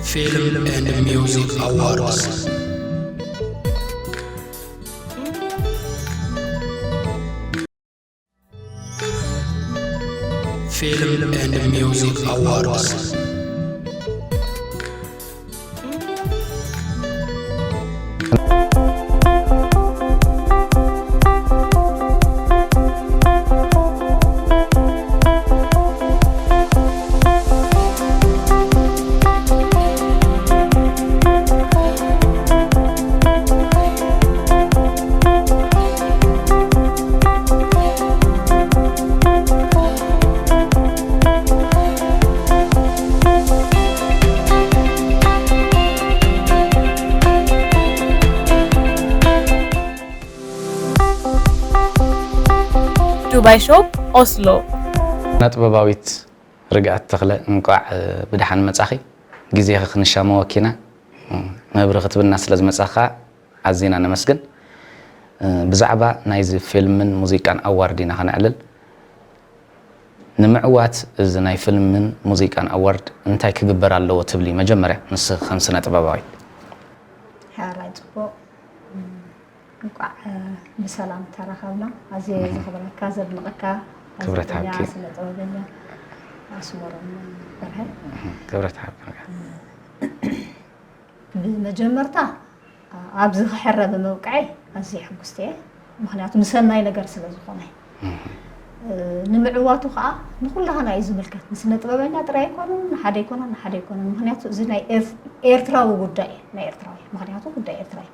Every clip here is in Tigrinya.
Film and Music Awards. Film and Music Awards. ዱባይ ሾፕ ኦስሎ። ስነጥበባዊት ርግኣት ተኽለ፣ እንቋዕ ብደሓን መጻኺ። ግዜኺ ክንሻመወኪ ኢና። መብርኺ ክትብልና ስለ ዝመጻኻ ኣዚና ነመስግን። ብዛዕባ ናይዚ ፊልምን ሙዚቃን ኣዋርድ ኢና ከነዕልል። ንምዕዋት እዚ ናይ ፊልምን ሙዚቃን ኣዋርድ እንታይ ክግበር ኣለዎ ትብሊ? መጀመርያ ንስኺ ከም ስነ ጥበባዊት። ሕራይ ጽቡቕ። እንቋዕ ብሰላም ተራኸብና። ኣዝየ ዘኽብረካ ዘድንቐካ ክብረት ጋዜጠኛ ሃብኪ። ስነ ጥበበኛ ኣስመሮም በርሀ። ክብረት ሃብኪ። ብመጀመርታ ኣብዚ ክሕረ ብምብቅዐይ ኣዝየ ሕጉስቲ እየ። ምክንያቱ ንሰናይ ነገር ስለ ዝኾነ ንምዕዋቱ ከዓ ንኩላህና እዩ ዝምልከት። ንስነ ጥበበኛ ጥራይ ኣይኮነን፣ ንሓደ ኣይኮነን፣ ንሓደ ኣይኮነን። ምክንያቱ እዚ ናይ ኤር- ኤርትራዊ ጉዳይ እዩ፣ ናይ ኤርትራዊ። ምክንያቱ ጉዳይ ኤርትራ እዩ።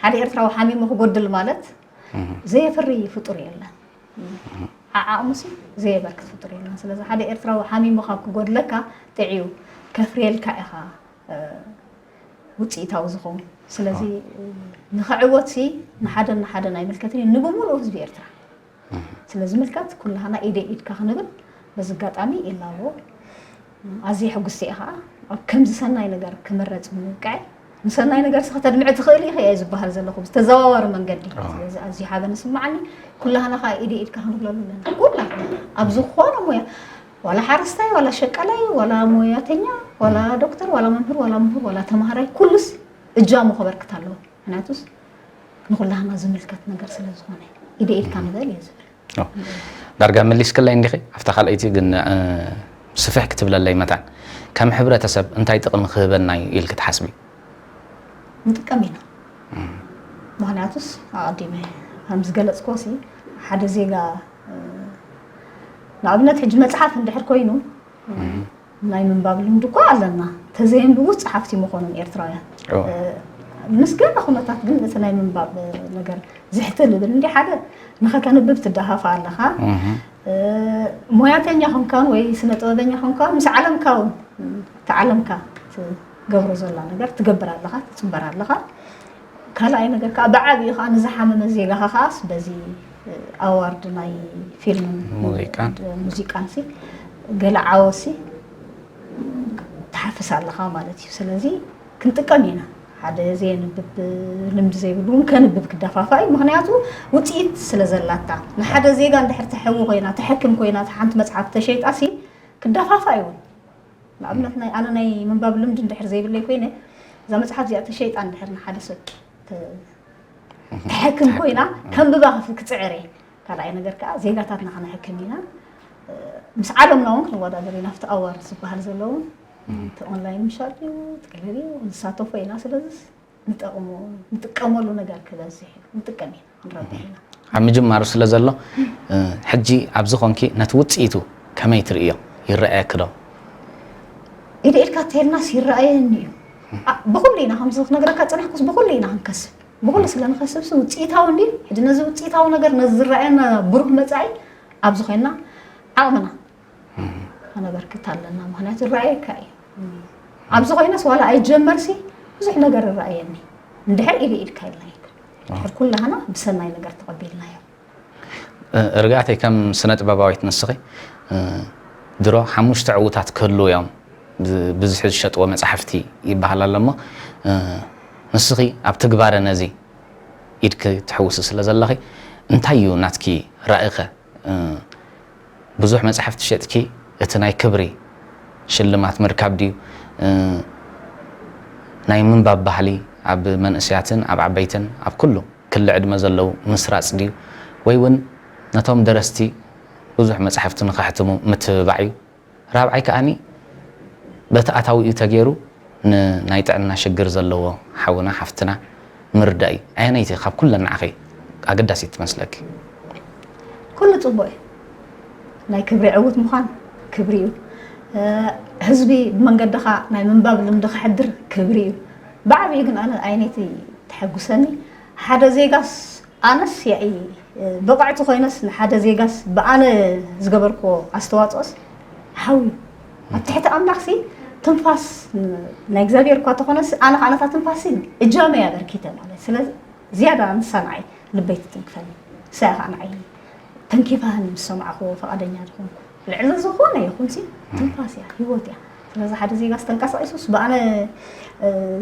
ሓደ ኤርትራዊ ሓሚሙ ክጎድል ማለት ዘየፍሪ ፍጡር የለን። ዓዓቕሙሲ ዘየበርክት ፍጡር የለን። ስለዚ ሓደ ኤርትራዊ ሓሚሙ ካብ ክጎድለካ ጥዕዩ ከፍርየልካ ኢኻ ውፅኢታዊ ዝኸውን። ስለዚ ንኽዕወትሲ ንሓደን ንሓደን ኣይምልከትን እዩ፣ ንብምሉኡ ህዝቢ ኤርትራ ስለ ዝምልከት ኩላህና ኢደ ኢድካ ክንብል በዚ ኣጋጣሚ ይላቦ። ኣዝየ ሕጉስቲ እየ ከዓ ኣብ ከምዚ ሰናይ ነገር ክምረፅ ምብቃዕ። ንሰናይ ነገር ስኸ ተድምዒ ትኽእል ኢኺ እየ ዝበሃል ዘለኹ ብተዘዋዋሪ መንገዲ። ስለዚ ኣዝዩ ሓበን ይስምዓኒ። ኩላህና ከዓ ኢደ ኢድካ ክንብለሉ ኣለና። ኩላ ኣብ ዝኾነ ሞያ ዋላ ሓረስታይ ዋላ ሸቃላይ ዋላ ሞያተኛ ዋላ ዶክተር ዋላ መምህር ዋላ ምሁር ዋላ ተምሃራይ ኩሉስ እጃሙ ከበርክት ኣለዎ። ምክንያቱስ ንኩላህና ዝምልከት ነገር ስለ ዝኾነ ኢደ ኢድካ ንበል እየ ዝብል። ዳርጋ መሊስክለይ እንዲኺ ኣብታ ካልኣይቲ ግን ስፍሕ ክትብለለይ መታን ከም ሕብረተሰብ እንታይ ጥቕሚ ክህበና እዩ ኢልክ ትሓስቢ? ንጥቀም ኢና። ምክንያቱስ ኣቐዲመ ከም ዝገለፅኮሲ ሓደ ዜጋ ንኣብነት ሕጂ መፅሓፍ እንድሕር ኮይኑ ናይ ምንባብ ልምዲ እኳ ኣለና። ተዘየንብቡ ፀሓፍቲ መኾኑን ኤርትራውያን። ምስ ገለ ኩነታት ግን እቲ ናይ ምንባብ ነገር ዝሕትል ይብል። እንዲ ሓደ ንኸተንብብ ትደፋፋ ኣለኻ። ሞያተኛ ኾንካን ወይ ስነ ጥበበኛ ኾንካን ምስ ዓለምካ እውን እቲ ዓለምካ ትገብሮ ዘላ ነገር ትገብር ኣለኻ፣ ትፅንበር ኣለኻ። ካልኣይ ነገር ከዓ ብዓብዩ ከዓ ንዝሓመመ ዜጋኻ ከዓስ በዚ ኣዋርድ ናይ ፊልምን ሙዚቃን። ሙዚቃን ሲ ገለ ዓወሲ ትሓፍስ ኣለኻ ማለት እዩ። ስለዚ ክንጥቀም ኢና። ሓደ ዘየንብብ ልምዲ ዘይብሉ እውን ከንብብ ክደፋፋ እዩ። ምክንያቱ ውፅኢት ስለ ዘላታ ንሓደ ዜጋ እንድሕር ተሕዊ ኮይና ተሐክም ኮይና እታ ሓንቲ መፅሓፍ ተሸይጣ ሲ ክደፋፋ እዩ እውን። ንኣብነት ናይ ኣነ ናይ ምንባብ ልምዲ እንድሕር ዘይብለይ ኮይነ እዛ መፅሓፍ እዚኣ ተሸይጣ እንድሕር ንሓደ ሰብ ተ- ተሐክም ኮይና ከንብባ ክፍ- ክፅዕር እየ። ካልኣይ ነገር ከዓ ዜጋታትና ከነሐክም ኢና። ምስ ዓለምና እውን ክንወዳደር ኢና። ኣብቲ ኣዋርድ ዝበሃል ዘለውን እቲ ኦንላይን ምሻጥ እዩ ትገለል እዩ ንሳተፎ ኢና። ስለዚ ንጠቕሞ ንጥቀመሉ ነገር ክበዝሕ እዩ። ንጥቀም ኢና ንረብሕ ኢና። ኣብ ምጅማሩ ስለ ዘሎ ሕጂ ኣብዚ ኾንኪ ነቲ ውፅኢቱ ከመይ ትርእዮ? ይረኣየኪ ዶ? ኢደ ኢድካ ተሄድናስ ይረኣየኒ እዩ። ኣ- ብኹሉ ኢና ከምዚ ክነግረካ ዝፀናሕኩስ ብኹሉ ኢና ክንከስብ። ብኹሉ ስለ ንኸስብሲ ውፅኢታዊ እንዲ ሕጂ ነዚ ውፅኢታዊ ነገር ነዚ ዝረኣየና ብሩህ መፃኢ ኣብዚ ኮይና ዓቕምና ከነበርክት ኣለና። ምክንያቱ ይረኣየካ እዩ። ኣብዚ ኮይነስ ዋላ ኣይጀመርሲ ብዙሕ ነገር ይረኣየኒ። እንድሕር ኢደ ኢድካ ኢልና ይብል። ድሕር ኩላህና ብሰናይ ነገር ተቐቢልናዮ። ርግኣተይ ከም ስነ ጥበባዊት ንስኺ ድሮ ሓሙሽተ ዕዉታት ክህልዉ እዮም ብዝሒ ዝሸጥዎ መፅሓፍቲ ይበሃል ኣሎ እሞ ንስኺ ኣብ ትግባረ ነዚ ኢድኪ ትሕውሲ ስለ ዘለኺ እንታይ እዩ ናትኪ ራእኸ? ብዙሕ መፅሓፍቲ ሸጥኪ እቲ ናይ ክብሪ ሽልማት ምርካብ ድዩ? ናይ ምንባብ ባህሊ ኣብ መንእሰያትን ኣብ ዓበይትን ኣብ ኩሉ ክሊ ዕድመ ዘለዉ ምስራጽ ድዩ? ወይ እውን ነቶም ደረስቲ ብዙሕ መጻሕፍቲ ንኸሕትሙ ምትብባዕ እዩ። ራብዓይ ከኣኒ በቲ ኣታዊኡ ተገይሩ ንናይ ጥዕና ሽግር ዘለዎ ሓውና ሓፍትና ምርዳእ እዩ። ኣየነይቲ ካብ ኩለን ንዓኸይ ኣገዳሲት ትመስለኪ? ኩሉ ፅቡቅ እዩ። ናይ ክብሪ ዕውት ምዃን ክብሪ እዩ። ህዝቢ ብመንገድኻ ናይ ምንባብ ልምዲ ክሕድር ክብሪ እዩ። ብዓብዩ ግን ኣነ ኣይነይቲ ተሐጉሰኒ ሓደ ዜጋስ ኣነስ ያኢ ብቕዕቲ ኮይነስ ንሓደ ዜጋስ ብኣነ ዝገበርክዎ ኣስተዋፅኦስ ሓዊ ኣብ ትሕቲ ኣምላኽሲ ትንፋስ ናይ እግዚኣብሔር እኳ ተኾነስ ኣነ ከዓ ነታ ትንፋስሲ እጃመ ያበርኪተ ማለት ስለዚ ዝያዳ ንሳ ንዓይ ልበይ ትትንክፈኒ ንሳ ከዓ ንዓይ ተንኪፋኒ ምስ ሰማዕክዎ ፈቓደኛ ዝኾንኩ ልዕሊ ዝኾነ ይኹንሲ ትንፋስ እያ ህይወት እያ ስለዚ ሓደ ዜጋስ ተንቀሳቒሱስ ብኣነ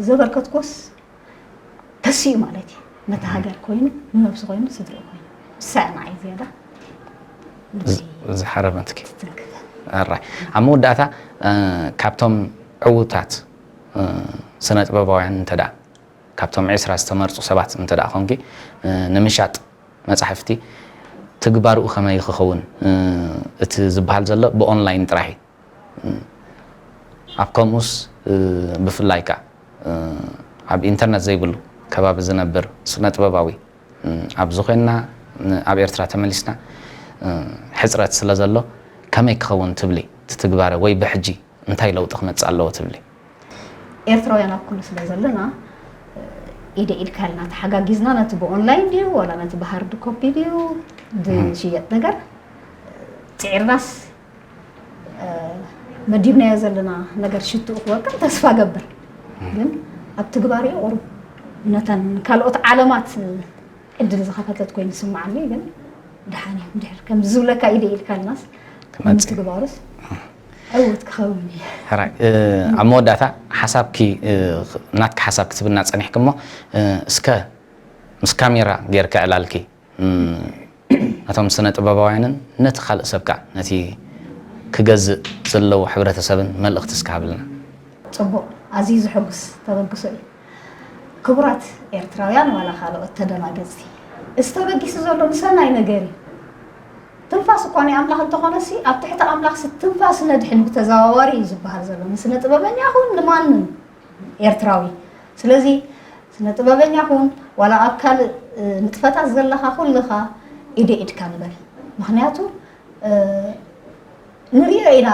ዘበርከትኩስ ተሲኡ ማለት እዩ ነቲ ሃገር ኮይኑ ንነብሱ ኮይኑ ስድርኡ ኮይኑ ንሳ እያ ንዓይ ዝያዳ ዝሓረመትኪ ትትንክፈ ኣራይ ኣብ መወዳእታ ካብቶም ዕዉታት ስነ ጥበባውያን እንተ ደኣ ካብቶም ዕስራ ዝተመርፁ ሰባት እንተ ደኣ ኮንኪ ንምሻጥ መፃሕፍቲ ትግባርኡ ከመይ ክኸውን እቲ ዝበሃል ዘሎ ብኦንላይን ጥራሕ እዩ ኣብ ከምኡስ ብፍላይ ከዓ ኣብ ኢንተርነት ዘይብሉ ከባቢ ዝነብር ስነ ጥበባዊ ኣብዚ ኮይንና ኣብ ኤርትራ ተመሊስና ሕፅረት ስለ ዘሎ ከመይ ክኸውን ትብሊ ትትግባረ ወይ ብሕጂ እንታይ ለውጢ ክመፅእ ኣለዎ ትብሊ ኤርትራውያን ኣብ ኩሉ ስለ ዘለና ኢደ ኢድካ ኢልና ተሓጋጊዝና ነቲ ብኦንላይን ድዩ ዋላ ነቲ ብሃርድ ኮፒ ድዩ ዝሽየጥ ነገር ፅዒርናስ መዲብናዮ ዘለና ነገር ሽትኡ ክወቅዕ ተስፋ ገብር ግን ኣብ ትግባር እዩ ቁሩብ ነተን ካልኦት ዓለማት ዕድል ዝኸፈተት ኮይኑ ይስምዓኒ ግን ድሓን እዮም ድሕር ከም ዝብለካ ኢደ ኢድካልናስ ምትግባሩስ ዕውት ክኸውን እዩ ሕራይ ኣብ መወዳእታ ሓሳብኪ ናትኪ ሓሳብ ክትብልና ፀኒሕኪ እሞ እስከ ምስ ካሜራ ጌርካ ዕላልኪ ነቶም ስነ ጥበባውያንን ነቲ ካልእ ሰብ ከዓ ነቲ ክገዝእ ዘለዉ ሕብረተሰብን መልእኽቲ እስከ ሃብልና። ፅቡቕ ኣዝዩ ዝሕጉስ ተበግሶ እዩ። ክቡራት ኤርትራውያን ዋላ ካልኦት ተደናገፅቲ እዚ ተበጊሱ ዘሎ ንሰናይ ነገር እዩ። ትንፋስ እኳ ናይ ኣምላኽ እንተኾነሲ ኣብ ትሕቲ ኣምላኽሲ ትንፋስ ነድሕን ብተዘዋዋሪ እዩ ዝበሃል ዘሎ ንስነ ጥበበኛ ኹን ንማንም ኤርትራዊ። ስለዚ ስነ ጥበበኛ ኩን ዋላ ኣብ ካልእ ንጥፈታት ዘለኻ ኩልኻ ኢደ ኢድካ ንበል። ምኽንያቱ ንሪኦ ኢና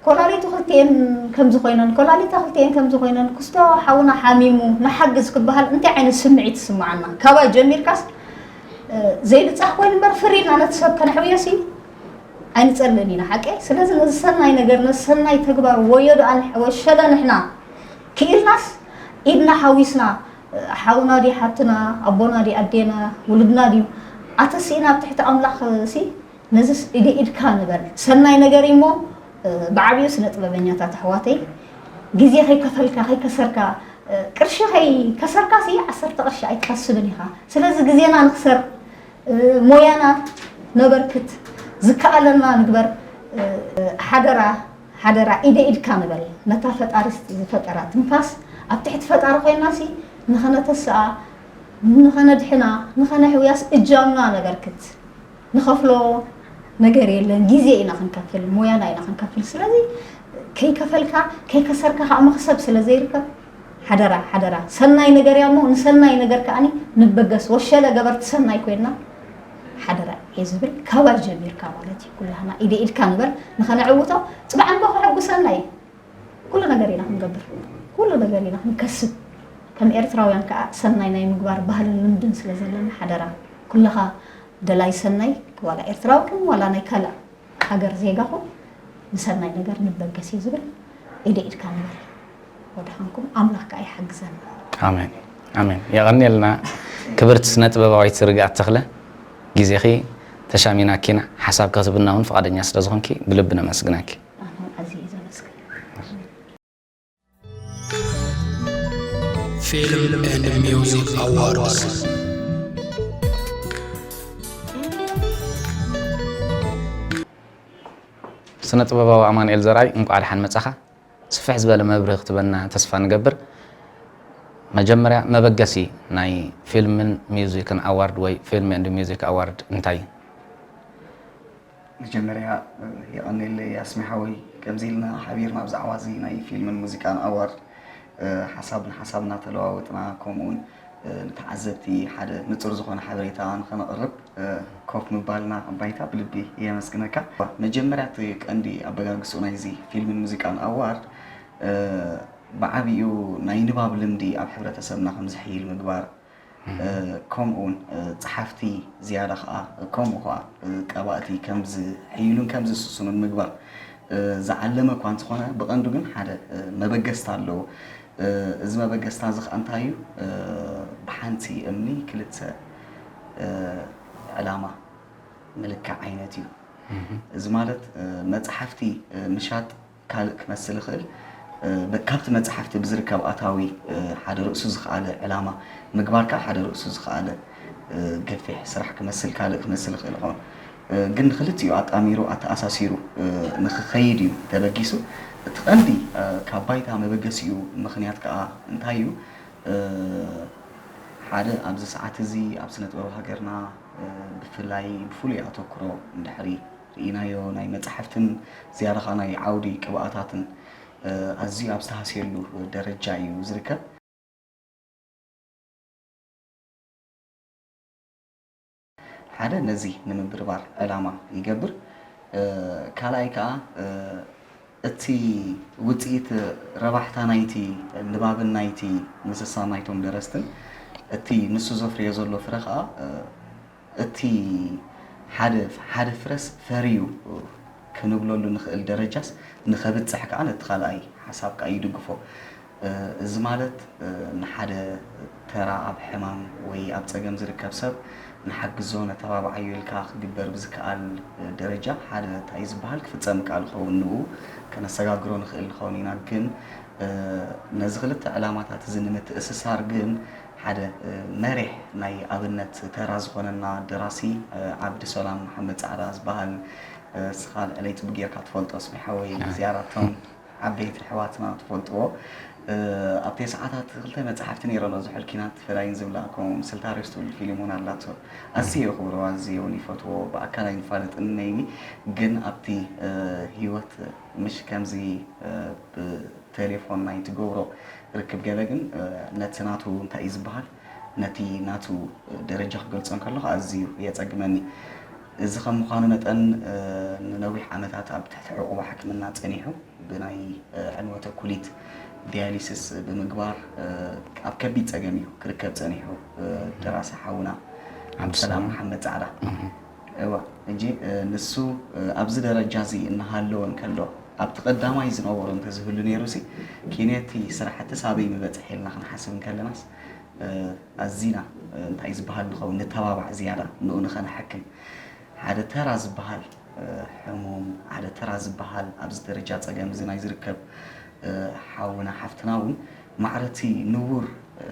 ኮላሊቱ ክልቲኤን ከምዚ ኮይነን ኮላሊታ ክልቲኤን ከምዚ ኮይነን ክስቶ ሓውና ሓሚሙ ንሓግዝ ክበሃል እንታይ ዓይነት ስምዒት ይስምዓና? ካባይ ጀሚርካስ ዘይብጻሕ ኮይኑ እምበር ፍር ኢልና ነቲ ሰብ ከነሕውዮ ሲ ኣይንጸልእን ኢና ሓቀይ። ስለዚ ነዚ ሰናይ ነገር ነዚ ሰናይ ተግባር ወዮ ደኣ ወሸለ ንሕና ክኢልናስ ኢድና ሓዊስና ሓውና ድዩ ሓብትና ኣቦና ድዩ ኣዴና ውሉድና ድዩ ኣተሲእና ኣብ ትሕቲ ኣምላኽ ሲ ነዝስ ኢደ ኢድካ ንበል ሰናይ ነገር እሞ ብዓብዩ ስነ ጥበበኛታት ኣሕዋተይ ግዜ ከይከፈልካ ከይከሰርካ ቅርሺ ከይከሰርካ ሲ ዓሰርተ ቅርሺ ኣይትኸስብን ኢኻ ስለዚ ግዜና ንክሰር ሞያና ነበርክት ዝከኣለና ንግበር ሓደራ ሓደራ ኢደ ኢድካ ንበል ነታ ፈጣሪ ዝፈጠራ ትንፋስ ኣብ ትሕቲ ፈጣሪ ኮይና ሲ ንኸነተስኣ ንኸነድሕና ንኸነሕውያስ እጃምና ነበርክት ንኸፍሎ ነገር የለን ግዜ ኢና ክንከፍል ሞያና ኢና ክንከፍል ስለዚ ከይከፈልካ ከይከሰርካ ከዓ መኽሰብ ስለ ዘይርከብ ሓደራ ሓደራ ሰናይ ነገር እያ እሞ ንሰናይ ነገር ከዓኒ ንበገስ ወሸለ ገበርቲ ሰናይ ኮይንና ሓደራ እየ ዝብል ካባይ ጀሚርካ ማለት እዩ ኩላህና ኢደ ኢድካ ንበል ንኸነዕውቶ ፅባሕ እንኮ ከሐጉሰና እዩ ኩሉ ነገር ኢና ክንገብር ኩሉ ነገር ኢና ክንከስብ ከም ኤርትራውያን ከዓ ሰናይ ናይ ምግባር ባህልን ልምድን ስለ ዘለና ሓደራ ኩልኻ ደላይ ሰናይ ዋላ ኤርትራዊ ኩን ዋላ ናይ ካልእ ሃገር ዜጋ ኩን ንሰናይ ነገር ንበገስ እዩ ዝብል ኢደ ኢድካ ንበል ወድሓንኩም ኣምላኽ ከዓ ይሓግዘና ኣሜን ኣሜን የቐንየልና ክብርቲ ስነ ጥበባዊት ርግኣት ተኽለ ግዜኺ ተሻሚናኪና ሓሳብ ከትብና እውን ፍቓደኛ ስለ ዝኾንኪ ብልቢ ነመስግነኪ ኣነ እውን ኣዝየ ዘመስግን Film and Music Awards ስነ ጥበባዊ ኣማኑኤል ዘርኣይ እንቋዕ ደሓን መጻኻ ስፍሕ ዝበለ መብርሂ ክትበና ተስፋ ንገብር መጀመርያ መበገሲ ናይ ፊልምን ሚውዚክን ኣዋርድ ወይ ፊልም ኤንድ ሚውዚክ ኣዋርድ እንታይ እዩ? መጀመርያ የቐኔለይ ኣስሚ ሓወይ፣ ከምዚ ኢልና ሓቢርና ብዛዕባ እዚ ናይ ፊልምን ሙዚቃን ኣዋርድ ሓሳብ ንሓሳብ እናተለዋወጥና፣ ከምኡውን ንተዓዘብቲ ሓደ ንጹር ዝኾነ ሓበሬታ ንኸነቕርብ ኮፍ ምባልና ኣባይታ ብልቢ የመስግነካ። መጀመርያ እቲ ቀንዲ ኣበጋግስኡ ናይዚ ፊልምን ሙዚቃን ኣዋርድ ብዓቢኡ ናይ ንባብ ልምዲ ኣብ ሕብረተሰብና ከም ዝሕይል ምግባር፣ ከምኡ እውን ጸሓፍቲ ዝያዳ ከዓ ከምኡ ከዓ ቀባእቲ ከም ዝሕይሉን ከም ዝስስኑን ምግባር ዝዓለመ እኳ እንተኾነ፣ ብቐንዱ ግን ሓደ መበገስታ ኣለዎ። እዚ መበገስታ እዚ ከዓ እንታይ እዩ? ብሓንቲ እምኒ ክልተ ዕላማ ምልካዕ ዓይነት እዩ። እዚ ማለት መጽሓፍቲ ምሻጥ ካልእ ክመስል ይኽእል። እ፣ በ-፣ ካብቲ መጽሓፍቲ ብዝርከብ ኣታዊ፣ እ፣ ሓደ ርእሱ ዝኸኣለ ዕላማ ምግባር ከኣ ሓደ ርእሱ ዝኸኣለ፣ እ፣ ገፊሕ ስራሕ ክመስል ካልእ ክመስል ይኽእል ይኸውን። እ፣ ግን ንኽልቲኡ ኣጣሚሩ ኣተኣሳሲሩ፣ እ፣ ንኽኸይድ እዩ ተበጊሱ። እቲ ቀንዲ፣ እ፣ ካብ ባይታ መበገሲኡ ምኽንያት ከኣ እንታይ እዩ? እ፣ ሓደ ኣብዚ ሰዓት እዚ ኣብ ስነ ጥበብ ሃገርና፣ እ፣ ብፍላይ ብፍሉይ ኣተኩሮ እንድሕሪ ርኢናዮ ናይ መጻሕፍትን ዝያዳ ኸኣ ናይ ዓውዲ ቅብኣታትን፣ እ፣ ኣዝዩ ኣብ ዝተሃስየሉ ደረጃ እዩ ዝርከብ። ሓደ ነዚ ንምብርባር ዕላማ ይገብር። እ፣ ካልኣይ ከኣ፣ እ፣ እቲ ውጽኢት ረባሕታ ናይቲ ንባብን ናይቲ ምስሳን ናይቶም ደረስትን፣ እቲ ንሱ ዘፍርዮ ዘሎ ፍረ ከኣ፣ እ፣ እቲ ሓደ፣ ሓደ ፍረስ ፈርዩ ክንብለሉ ንኽእል ደረጃስ ንኸብጽሕ ከኣ ነቲ ካልኣይ ሓሳብ ከኣ ይድግፎ። እ፣ እዚ ማለት፣ እ፣ ንሓደ ተራ ኣብ ሕማም ወይ ኣብ ጸገም ዝርከብ ሰብ ንሓግዞ፣ ነተባብዓዮ ኢልካ ክግበር ብዝከኣል ደረጃ ሓደ እንታይ ዝበሃል ክፍጸም ይከኣል ይኸውን፣ ንኡ ከነሰጋግሮ ንኽእል ንኸውን ኢና። ግን፣ እ፣ ነዚ ክልተ ዕላማታት እዚ ንምትእስሳር ግን ሓደ፣ እ፣ መሪሕ ናይ ኣብነት ተራ ዝኾነና ደራሲ፣ እ፣ ዓብዲ ሰላም መሓመድ ጻዕዳ ዝበሃል፣ እ፣ እስኻ ልዕለይ ጽቡቅ ጌርካ ትፈልጦ፣ ኣስሚ ሓወይ፣ ኣይ። ዝያዳ እቶም ዓበይቲ ኣሕዋትና ትፈልጥዎ። እ፣ ኣብቲ ሰዓታት ክልተ መጻሕፍቲ ነይረኖ፣ ዝሑል ኪናት ፈዳይን ዝብላ፣ ከምኡ ምስልታ ሬስት ትብል ፊልም እውን ኣላቶ። ኣዝየ የኽብሮ፣ ኣዝየ እውን ይፈትዎ። ብኣካል ኣይንፋለጥን ነይኒ፣ ግን ኣብቲ፣ እ፣ ህይወት ምሽ ከምዚ፣ እ፣ ብቴሌፎን ናይ ትገብሮ ርክብ ገለ ግን፣ እ፣ ነቲ ናቱ እንታይ እዩ ዝበሃል፣ ነቲ ናቱ ደረጃ ክገልጾ እንከለኹ ኣዝዩ የጸግመኒ። እዚ ከም ምዃኑ መጠን፣ እ፣ ንነዊሕ ዓመታት ኣብ ትሕቲ ዕቑባ ሕክምና ጸኒሑ፣ ብናይ፣ እ፣ ዕንወተ ኩሊት ዲያሊሲስ ብምግባር፣ እ፣ ኣብ ከቢድ ጸገም እዩ ክርከብ ጸኒሑ፣ እ፣ ደራሲ ሓውና ዓብዱሰላም። ዓብዱሰላም መሓመድ ጻዕዳ። እም። እዋ፣ ሕጂ፣ እ፣ ንሱ፣ እ፣ ኣብዚ ደረጃ እዚ እናሃለወ እንከሎ፣ ኣብቲ ቀዳማይ ዝነበሮ እንተዝህሉ ነይሩሲ፣ ኪንየቲ ስራሕትስ ኣበይ ምበጽሐ ኢልና ክንሓስብ እንከለናስ፣ እ፣ ኣዚና፣ እ፣ እንታይ ዝበሃል ንኸውን፣ ንተባባዕ ዝያዳ ንኡ ንኸነሕክም። ሓደ ተራ ዝበሃል፣ እ፣ ሕሙም፣ ሓደ ተራ ዝበሃል ኣብዚ ደረጃ ጸገም እዚ ናይ ዝርከብ፣ እ፣ ሓውና ሓፍትና እውን ማዕረቲ ንቡር፣ እ፣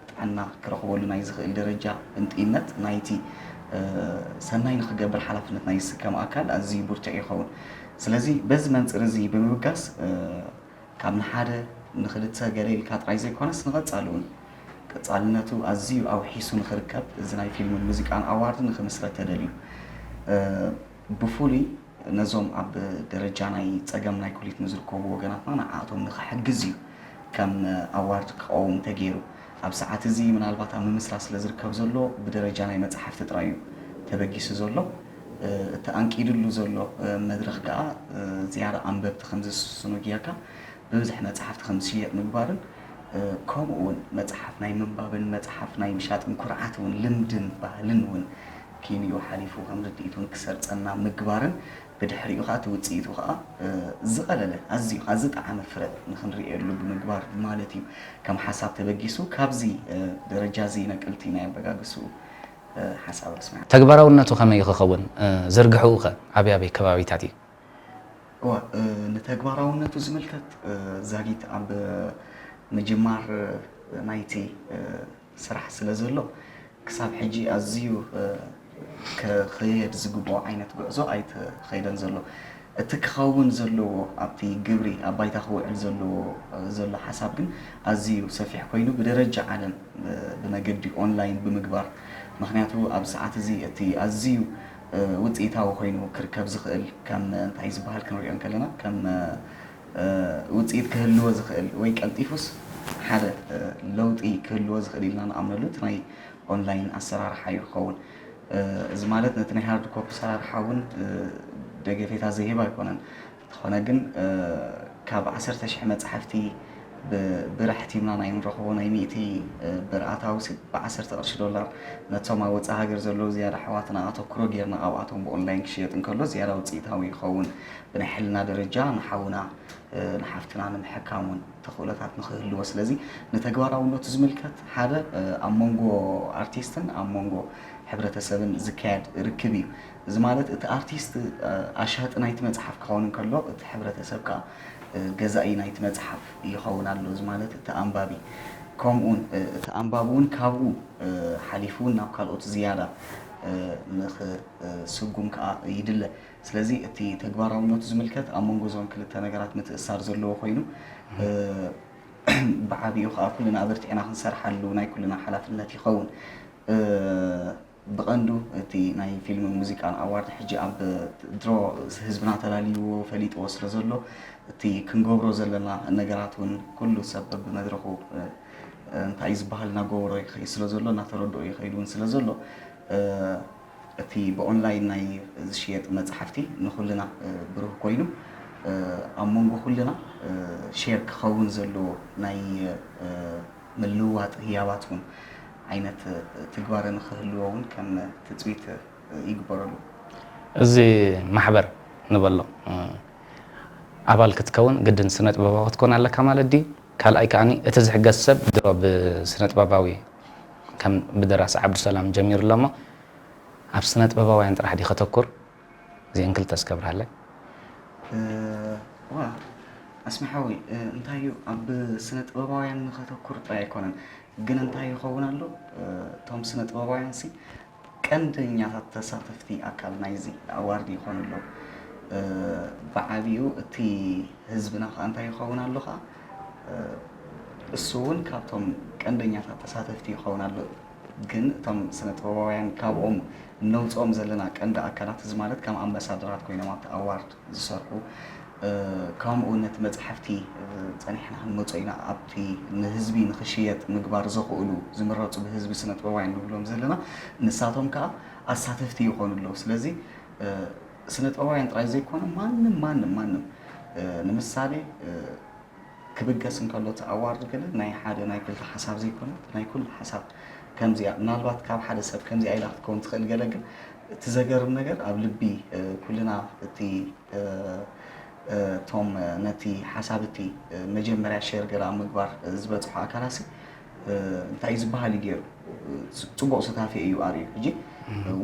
ጥዕና ክረኽበሉ ናይ ዝኽእል ደረጃ እንጥይነት ናይቲ፣ እ፣ ሰናይ ንኽገብር ሓላፍነት ናይ ዝስከም ኣካል ኣዝዩ ብርቱዕ ይኸውን። ስለዚ በዚ መንጽር እዚ ብምብጋስ፣ እ፣ ካብ ንሓደ ንኽልተ ገለ ኢልካ ጥራይ ዘይኮነስ ንቐጻሊ እውን ቀጻልነቱ ኣዝዩ ኣውሒሱ ንኽርከብ እዚ ናይ ፊልምን ሙዚቃን ኣዋርድ ንኽምስረት ተደልዩ። እ፣ ብፍሉይ ነዞም ኣብ ደረጃ ናይ ጸገም ናይ ኩሊት ንዝርከቡ ወገናትና ንዓኣቶም ንኽሕግዝ እዩ ከም ኣዋርድ ክቐውም ተገይሩ። ኣብ ሰዓት እዚ ምናልባት ኣብ ምምስራት ስለ ዝርከብ ዘሎ ብደረጃ ናይ መጻሕፍቲ ጥራይ እዩ ተበጊሱ ዘሎ። እ፣ እቲ ኣንቂድሉ ዘሎ፣ እ፣ መድረኽ ከኣ፣ እ፣ ዝያዳ ኣንበብቲ ከም ዝስስኑ ጌርካ ብብዝሒ መጻሕፍቲ ከም ዝሽየጥ ምግባርን፣ እ፣ ከምኡ እውን መጽሓፍ ናይ ምንባብን መጽሓፍ ናይ ምሻጥን ኩርዓት እውን ልምድን ባህልን እውን ኪንኡ ሓሊፉ ከም ርድኢት እውን ክሰርጸና ምግባርን ብድሕሪኡ ከኣ እቲ ውጽኢቱ ከኣ፣ እ፣ ዝቐለለ ኣዝዩ ከኣ ዝጠዓመ ፍረ ንኽንርእየሉ ብምግባር ማለት እዩ። ከም ሓሳብ ተበጊሱ ካብዚ፣ እ፣ ደረጃ እዚ ነቀልቲ ናይ ኣበጋግስኡ፣ እ፣ ሓሳብ ኣስሚዓ። ተግባራውነቱ ከመይ ክኸውን፣ እ፣ ዝርግሕኡ ከ ኣበይ ኣበይ ከባቢታት እዩ? እወ፣ እ፣ ንተግባራውነቱ ዝምልከት፣ እ፣ ዛጊት ኣብ ምጅማር፣ እ፣ ናይቲ፣ እ፣ ስራሕ ስለ ዘሎ ክሳብ ሕጂ ኣዝዩ፣ እ፣ ክኸየድ ዝግብኦ ዓይነት ጉዕዞ ኣይተኸይደን ዘሎ። እቲ ክኸውን ዘለዎ ኣብቲ ግብሪ ኣብ ባይታ ክውዕል ዘለዎ ዘሎ ሓሳብ ግን ኣዝዩ ሰፊሕ ኮይኑ ብደረጃ ዓለም ብመገዲ ኦንላይን ብምግባር፣ ምክንያቱ ኣብ ሰዓት እዚ እቲ ኣዝዩ ውፅኢታዊ ኮይኑ ክርከብ ዝኽእል ከም እንታይ ዝበሃል ክንሪኦ እንከለና ከም ውፅኢት ክህልዎ ዝኽእል ወይ ቀልጢፉስ ሓደ ለውጢ ክህልዎ ዝኽእል ኢልና ንኣምነሉ እቲ ናይ ኦንላይን ኣሰራርሓ እዩ ክኸውን። እዚ ማለት ነቲ ናይ ሃርድ ኮፒ ኣሰራርሓ እውን ደገፌታ ዘይህብ ኣይኮነን። እንተኾነ ግን ካብ ዓሰርተ ሽሕ መፅሓፍቲ ብብር ኣሕቲምና ናይ ንረኽቦ ናይ ሚእቲ ብር ኣታዊ ሲ ብዓሰርተ ቅርሺ ዶላር ነቶም ኣብ ወፃኢ ሃገር ዘለዉ ዝያዳ ኣሕዋትና ኣተኩሮ ጌርና ኣብኣቶም ብኦንላይን ክሽየጥ እንከሎ ዝያዳ ውፅኢታዊ ይኸውን። ብናይ ሕልና ደረጃ ንሓውና ንሓፍትና ንምሕካም እውን ተኽእሎታት ንኽህልዎ። ስለዚ ንተግባራውነቱ ዝምልከት ሓደ ኣብ መንጎ ኣርቲስትን ኣብ መንጎ ሕብረተሰብን ዝካየድ ርክብ እዩ። እዚ ማለት እቲ ኣርቲስት ኣሻጢ ናይቲ መፅሓፍ ክኸውን እንከሎ እቲ ሕብረተሰብ ከዓ ገዛኢ ናይቲ መፅሓፍ ይኸውን ኣሎ። እዚ ማለት እቲ ኣንባቢ ከምኡውን እቲ ኣንባቢ እውን ካብኡ ሓሊፉ እውን ናብ ካልኦት ዝያዳ ንኽስጉም ከዓ ይድለ። ስለዚ እቲ ተግባራውነቱ ዝምልከት ኣብ መንጎ እዞም ክልተ ነገራት ምትእስሳር ዘለዎ ኮይኑ ብዓብኡ ከዓ ኩልና ኣበርቲዕና ክንሰርሓሉ ናይ ኩልና ሓላፍነት ይኸውን። ብቐንዱ እቲ ናይ ፊልምን ሙዚቃን ኣዋርድ ሕጂ ኣብ ድሮ ህዝብና ተላልይዎ ፈሊጥዎ ስለ ዘሎ እቲ ክንገብሮ ዘለና ነገራት እውን ኩሉ ሰብ በብመድረኹ እንታይ ዝበሃል እናገበሮ ይኸይድ ስለ ዘሎ እናተረድኦ ይኸይድ እውን ስለ ዘሎ እቲ ብኦንላይን ናይ ዝሽየጥ መፅሓፍቲ ንኩልና ብሩህ ኮይኑ ኣብ መንጎ ኩልና ሼር ክኸውን ዘለዎ ናይ ምልውዋጥ ህያባት እውን ዓይነት ትግባረ ንክህልዎ እውን ከም ትፅቢት ይግበረሉ። እዚ ማሕበር ንበሎ ኣባል ክትከውን ግድን ስነ ጥበባዊ ክትኮን ኣለካ ማለት ድዩ? ካልኣይ ከዓኒ እቲ ዝሕገዝ ሰብ ድሮ ብስነ ጥበባዊ ከም ብደራሲ ዓብዱሰላም ጀሚሩ ኣሎ እሞ ኣብ ስነ ጥበባውያን ጥራሕ ድዩ ከተኩር? እዚአን ክልተ እስከ ኣብርሃለይ። ዋ ኣስሚ ሓወይ እንታይ እዩ ኣብ ስነ ጥበባውያን ንኸተኩር ጥራይ ኣይኮነን ግን እንታይ ይኸውን ኣሎ እቶም ስነ ጥበባውያን ሲ ቀንደኛታት ተሳተፍቲ ኣካል ናይዚ ኣዋርድ ይኾኑ ኣለዉ። ብዓብኡ እቲ ህዝብና ከዓ እንታይ ይኸውን ኣሎ ከዓ እሱ እውን ካብቶም ቀንደኛታት ተሳተፍቲ ይኸውን ኣሎ። ግን እቶም ስነ ጥበባውያን ካብኦም እነውፅኦም ዘለና ቀንዲ ኣካላት እዚ ማለት ከም ኣምባሳደራት ኮይኖም ኣብቲ ኣዋርድ ዝሰርሑ ከምኡ ነቲ መፅሓፍቲ ፀኒሕና ክንመፆ ኢና ኣብቲ ንህዝቢ ንክሽየጥ ምግባር ዘኽእሉ ዝምረፁ ብህዝቢ ስነ ጥበባውያን ንብሎም ዘለና ንሳቶም ከዓ ኣሳተፍቲ ይኾኑ ኣለዉ ስለዚ ስነ ጥበባውያን ጥራይ ዘይኮነ ማንም ማንም ማንም ንምሳሌ ክብገስ እንከሎ እቲ ኣዋርድ ገለ ናይ ሓደ ናይ ክልተ ሓሳብ ዘይኮነት ናይ ኩሉ ሓሳብ ከምዚኣ ምናልባት ካብ ሓደ ሰብ ከምዚኣ ኢላ ክትከውን ትኽእል ገለ ግን እቲ ዘገርም ነገር ኣብ ልቢ ኩልና እቲ እቶም ነቲ ሓሳብ እቲ መጀመርያ ሸር ገለ ኣብ ምግባር ዝበፅሑ ኣካላሲ እንታይ ዝበሃል እዩ ገይሩ ፅቡቕ ስታፌ እዩ ኣርእዩ ሕጂ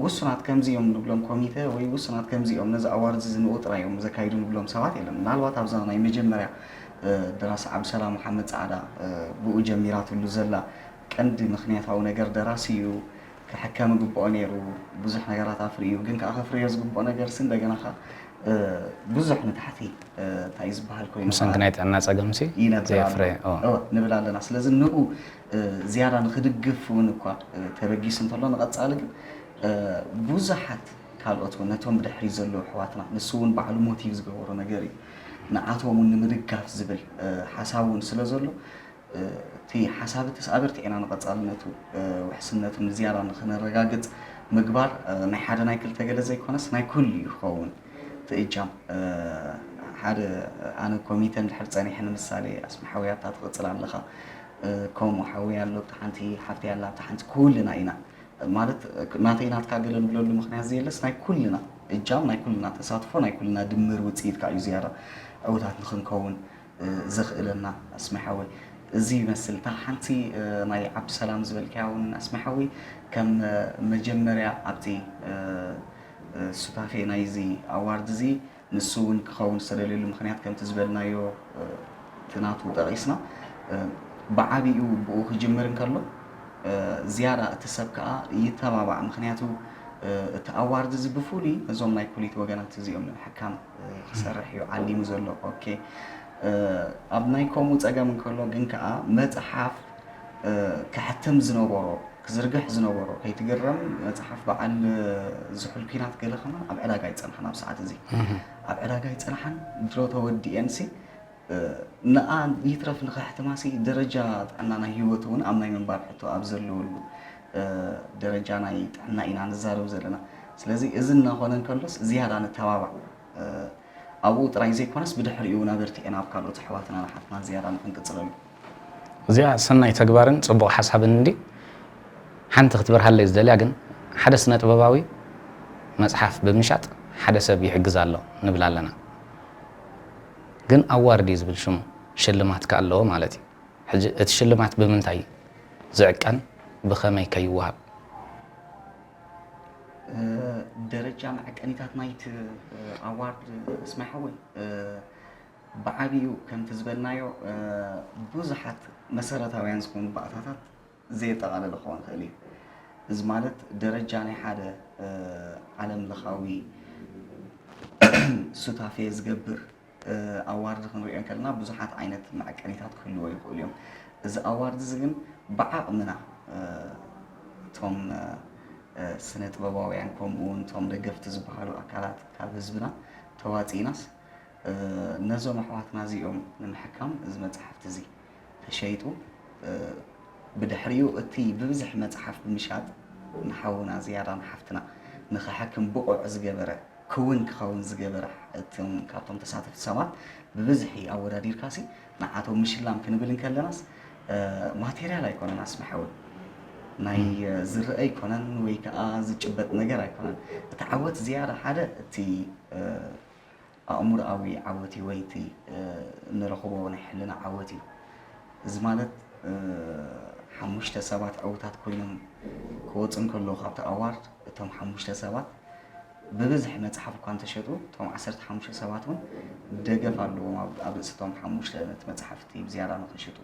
ውሱናት ከምዚ እዮም ንብሎም ኮሚተ ወይ ውሱናት ከምዚ እዮም ነዚ ኣዋርድ እዚ ንኡ ጥራይ እዮም ዘካይዱ ንብሎም ሰባት የለን ምናልባት ኣብዛ ናይ መጀመርያ ደራሲ ዓብዱሰላም መሓመድ ፃዕዳ ብኡ ጀሚራትሉ ዘላ ቀንዲ ምክንያታዊ ነገር ደራሲ እዩ ክሕከም ግብኦ ነይሩ ብዙሕ ነገራት ኣፍርዩ ግን ከዓ ከፍርዮ ዝግብኦ ነገር ሲ እንደገና ከዓ ብዙሕ ንታሕቲ እንታይ ዝበሃል ኮይኑ ብሰንኪ ናይ ጥዕና ፀገምሲ ይነብር ኣሎ ንብል ኣለና ስለዚ ንኡ ዝያዳ ንክድግፍ እውን እኳ ተበጊሱ እንተሎ ንቐፃሊ ግን ብዙሓት ካልኦት እውን ነቶም ብድሕሪ ዘለዉ ኣሕዋትና ንሱ እውን ባዕሉ ሞቲቭ ዝገበሮ ነገር እዩ ንዓቶም እውን ንምድጋፍ ዝብል ሓሳብ እውን ስለ ዘሎ እቲ ሓሳብ እቲ ኣበርቲዕና ንቐፃልነቱ ውሕስነቱ ንዝያዳ ንክነረጋግፅ ምግባር ናይ ሓደ ናይ ክልተ ገለ ዘይኮነስ ናይ ኩሉ እዩ ክኸውን እቲ እጃም ሓደ ኣነ ኮሚተ እንድሕር ፀኒሐ ንምሳሌ ኣስሚ ሓውያ እታ ትቕፅል ኣለኻ ከምኡ ሓውያ ኣሎ ብታ ሓንቲ ሓፍተይ ኣላ ብታ ሓንቲ ኩልና ኢና ማለት ናተይ ናትካ ገለ ንብለሉ ምክንያት ዘየለስ ናይ ኩልና እጃም ናይ ኩልና ተሳትፎ ናይ ኩልና ድምር ውፅኢት ከዓ እዩ ዝያዳ ዕውታት ንክንከውን ዘኽእለና ኣስሚ ሓወይ እዚ ይመስል እታ ሓንቲ ናይ ዓብዱሰላም ዝበልካያ እውን ኣስሚ ሓወይ ከም መጀመርያ ኣብቲ ሱታፌ ናይዚ ኣዋርድ እዚ ንሱ እውን ክኸውን ዝተደልየሉ ምክንያት ከምቲ ዝበልናዮ እቲ ናቱ ጠቒስና ብዓብኡ ብኡ ክጅምር እንከሎ ዝያዳ እቲ ሰብ ከዓ ይተባባዕ ምክንያቱ እቲ ኣዋርድ እዚ ብፍሉይ ነዞም ናይ ኩሊት ወገናት እዚኦም ንምሕካም ክሰርሕ እዩ ዓሊሙ ዘሎ። ኦኬ፣ ኣብ ናይ ከምኡ ጸገም እንከሎ ግን ከኣ መጽሓፍ ክሕተም ዝነበሮ፣ ክዝርግሕ ዝነበሮ፣ ከይትግረም፣ መጽሓፍ በዓል ዝሑል ኲናት ገለ ከማን ኣብ ዕዳጋ ኣይጸንሓን። ኣብ ሰዓት እዚ ኣብ ዕዳጋ ኣይጸንሓን። ድሮ ተወዲኤንሲ ንኣ ይትረፍ ንኸሕትማሲ ደረጃ ጥዕና ናይ ህይወት እውን ኣብ ናይ ምንባር ሕቶ ኣብ ዘለወሉ ደረጃ ናይ ጥዕና ኢና ንዛረብ ዘለና። ስለዚ እዚ እናኾነ እንከሎስ ዝያዳ ንተባባዕ። ኣብኡ ጥራይ ዘይኮነስ ብድሕሪኡ እውን ኣበርቲዕና ኣብ ካልኦት ኣሕዋትናን ኣሓትናን ዝያዳ ንክንቅጽለሉ። እዚኣ ሰናይ ተግባርን ጽቡቕ ሓሳብን እንዲ ሓንቲ ክትበርሃለይ ዝደልያ ግን ሓደ ስነ ጥበባዊ መጽሓፍ ብምሻጥ ሓደ ሰብ ይሕግዝ ኣሎ ንብል ኣለና። ግን ኣዋርድ እዩ ዝብል ሽሙ ሽልማት ከ ኣለዎ ማለት እዩ። ሕጂ እቲ ሽልማት ብምንታይ ዝዕቀን ብኸመይ ከይወሃብ? ደረጃ መዐቀኒታት ናይቲ ኣዋርድ እስማይ ሓወይ ብዓቢኡ ከምቲ ዝበልናዮ ብዙሓት መሰረታውያን ዝኾኑ ባእታታት ዘየጠቓለለ ክኸውን ይኽእል እዩ። እዚ ማለት ደረጃ ናይ ሓደ ዓለም ለኻዊ ሱታፌ ዝገብር ኣዋርድ ክንሪኦ እንከለና ብዙሓት ዓይነት መዐቀኒታት ክህልዎ ይኽእሉ እዮም። እዚ ኣዋርድ እዚ ግን ብዓቕምና እቶም ስነ ጥበባውያን ከምኡ እውን እቶም ደገፍቲ ዝበሃሉ ኣካላት ካብ ህዝብና ተዋፂእናስ ነዞም ኣሕዋትና እዚኦም ንምሕካም እዚ መፅሓፍቲ እዚ ተሸይጡ ብድሕሪኡ እቲ ብብዝሒ መፅሓፍ ብምሻጥ ንሓውና ዝያዳ ንሓፍትና ንኽሕክም ብቑዕ ዝገበረ ክውን ክኸውን ዝገበረ እቶም ካብቶም ተሳተፍቲ ሰባት ብብዝሒ ኣወዳዲርካሲ ንዓቶም ምሽላም ክንብል እንከለናስ ማቴርያል ኣይኮነን ኣስምሐውን ናይ ዝረአ ኣይኮነን ወይ ከዓ ዝጭበጥ ነገር ኣይኮነን። እቲ ዓወት ዝያዳ ሓደ እቲ ኣእምሮኣዊ ዓወት እዩ ወይ እቲ እንረኽቦ ናይ ሕልና ዓወት እዩ። እዚ ማለት ሓሙሽተ ሰባት ዕውታት ኮይኖም ክወፁ እንከለዉ ካብቲ ኣዋርድ እቶም ሓሙሽተ ሰባት ብብዝሒ መፅሓፍ እኳ እንተሸጡ እቶም ዓሰርተ ሓሙሽተ ሰባት እውን ደገፍ ኣለዎም ኣብ ርእሲ እቶም ሓሙሽተ ነቲ መፅሓፍቲ ብዝያዳ ንክሽጡ።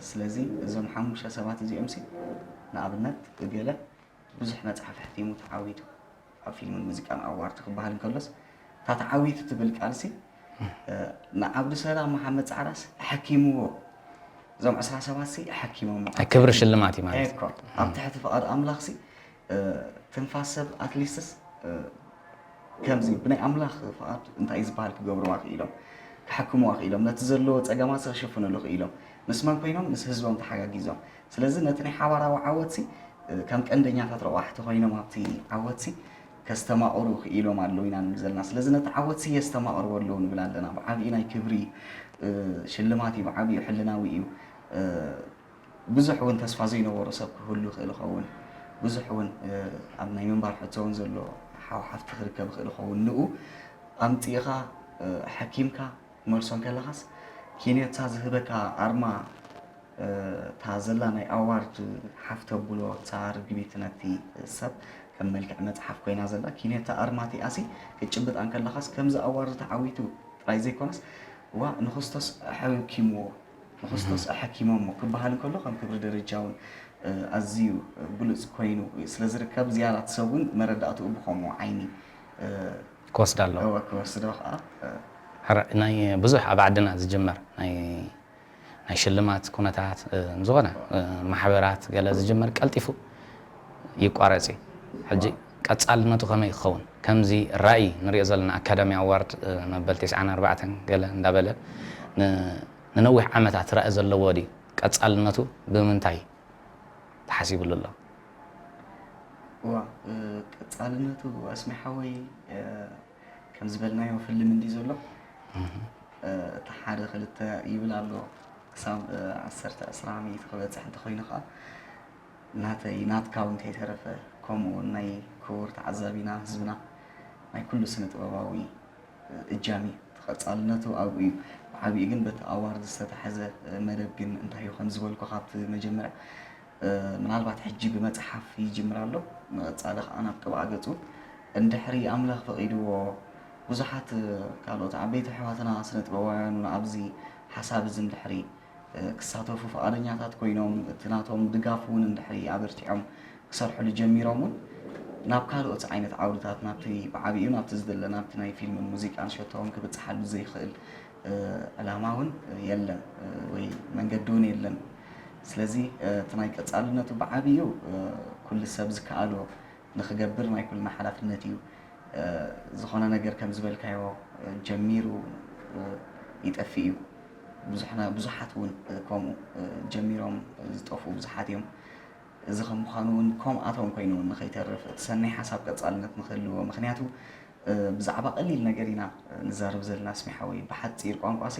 ስለዚ እዞም ሓሙሽተ ሰባት እዚኦም ሲ ንኣብነት እገለ ብዙሕ መፅሓፍ ኣሕቲሙ ተዓዊቱ ኣብ ፊልምን ሙዚቃን ኣዋርድ ክበሃል እንከሎስ እታ ተዓዊቱ ትብል ቃልሲ ንዓብዱሰላም መሓመድ ፃዕራስ ኣሐኪምዎ እዞም ዕስራ ሰባት ሲ ኣሐኪሞም ክብሪ ሽልማት እዩ ማለት እዩ። እኮ ኣብ ትሕቲ ፍቓድ ኣምላኽ ሲ ትንፋስ ሰብ ኣትሊስትስ ከምዚ ብናይ ኣምላኽ ፍቓድ እንታይ ዝበሃል ክገብርዋ ክኢሎም ክሕክምዋ ክኢሎም ነቲ ዘለዎ ፀገማት ክሽፍንሉ ክኢሎም ምስ መን ኮይኖም ምስ ህዝቦም ተሓጋጊዞም ስለዚ ነቲ ናይ ሓባራዊ ዓወት ሲ ከም ቀንደኛታት ረቋሕቲ ኮይኖም ኣብቲ ዓወት ሲ ከስተማቕሩ ክኢሎም ኣለዉ ኢና ንብል ዘለና። ስለዚ ነቲ ዓወት ሲ የስተማቕርዎ ኣለዉ ንብል ኣለና። ብዓብዪ ናይ ክብሪ ሽልማት እዩ፣ ብዓብዪ ሕልናዊ እዩ። ብዙሕ እውን ተስፋ ዘይነበሮ ሰብ ክህሉ ይኽእል ይኸውን። ብዙሕ እውን ኣብ ናይ ምንባር ሕቶ እውን ዘሎ ሓው ሓፍቲ ክርከብ ይኽእል ይኸውን። ንኡ ኣምፂእኻ ሓኪምካ ክትመልሶ እንከለኻስ ኪኔታ ዝህበካ ኣርማ እታ ዘላ ናይ ኣዋርድ ሓፍ ተብሎ እታ ርግቢት ነቲ ሰብ ከም መልክዕ መፅሓፍ ኮይና ዘላ ኪኔታ ኣርማ እቲኣሲ ክትጭብጣ እንከለኻስ ከምዚ ኣዋርድ ተዓዊቱ ጥራይ ዘይኮነስ ዋ ንክስቶስ ኣሐኪምዎ ንክስቶስ ኣሐኪሞሞ ክበሃል እንከሎ ከም ክብሪ ደረጃ እውን ኣዝዩ ብሉፅ ኮይኑ ስለ ዝርከብ ዝያዳ እቲ ሰብ እውን መረዳእትኡ ብከምኡ ዓይኒ ክወስድ ኣለዎ። እወ ክወስዶ ከዓ ሕራይ ናይ ብዙሕ ኣብ ዓድና ዝጅመር ናይ ናይ ሽልማት ኩነታት ዝኾነ ማሕበራት ገለ ዝጅመር ቀልጢፉ ይቋረፅ እዩ። ሕጂ ቀፃልነቱ ከመይ ክኸውን ከምዚ ራእይ ንሪኦ ዘለና ኣካዳሚ ኣዋርድ መበል ተስዓን ኣርባዕተን ገለ እንዳበለ ንነዊሕ ዓመታት ራእይ ዘለዎ ድዩ? ቀፃልነቱ ብምንታይ ተሓሲብሉ ኣሎ? እዋ ቀፃልነቱ ኣስሚ ሓወይ ከም ዝበልናዮ ፍልም እንዲ ዘሎ እቲ ሓደ ክልተ ይብል ኣሎ ክሳብ ዓሰርተ ዕስራ ሚእቲ ክበፅሕ እንተኮይኑ ከዓ ናተይ ናትካ እውን ከይተረፈ ከምኡ እውን ናይ ክቡር ተዓዛቢና ህዝብና ናይ ኩሉ ስነ ጥበባዊ እጃም እዩ። ተቐፃልነቱ ኣብኡ እዩ። ብዓብኡ ግን በቲ ኣዋርድ ዝተታሐዘ መደብ ግን እንታይ እዩ ከም ዝበልኩ ካብቲ መጀመርያ ምናልባት ሕጂ ብመፅሓፍ ይጅምር ኣሎ። ንቐፃሊ ከዓ ናብ ቅብኣ ገፁ እንድሕሪ ኣምላኽ ፈቒድዎ ብዙሓት ካልኦት ዓበይቲ ኣሕዋትና ስነ ጥበባውያን እውን ኣብዚ ሓሳብ እዚ እንድሕሪ ክሳተፉ ፍቓደኛታት ኮይኖም እቲ ናቶም ድጋፍ እውን እንድሕሪ ኣበርቲዖም ክሰርሕሉ ጀሚሮም እውን ናብ ካልኦት ዓይነት ዓውድታት፣ ናብቲ ብዓቢኡ ናብቲ ዝድለ፣ ናብቲ ናይ ፊልምን ሙዚቃን ሸቶ እውን ክብጽሓሉ ዘይኽእል፣ እ፣ ዕላማ እውን የለን፣ እ፣ ወይ መንገዲ እውን የለን። ስለዚ፣ እ፣ እቲ ናይ ቀጻልነቱ ብዓቢኡ፣ እ፣ ኩሉ ሰብ ዝከኣሎ ንኽገብር ናይ ኩልና ሓላፍነት እዩ። እ፣ ዝኾነ ነገር ከም ዝበልካዮ፣ እ፣ ጀሚሩ፣ እ፣ ይጠፍእ እዩ። ብዙሕና-፣ ብዙሓት እውን፣ እ፣ ከምኡ፣ እ፣ ጀሚሮም፣ እ፣ ዝጠፍኡ ብዙሓት እዮም። እዚ ከም ምዃኑ እውን ከምኣቶም ኮይኑ እውን ንኸይተርፍ፣ እቲ ሰናይ ሓሳብ ቀጻልነት ንኽህልዎ። ምኽንያቱ፣ እ፣ ብዛዕባ ቀሊል ነገር ኢና፣ እ፣ ንዛረብ ዘለና ኣስሜ ሓወይ። ብሓጺር ቋንቋሲ፣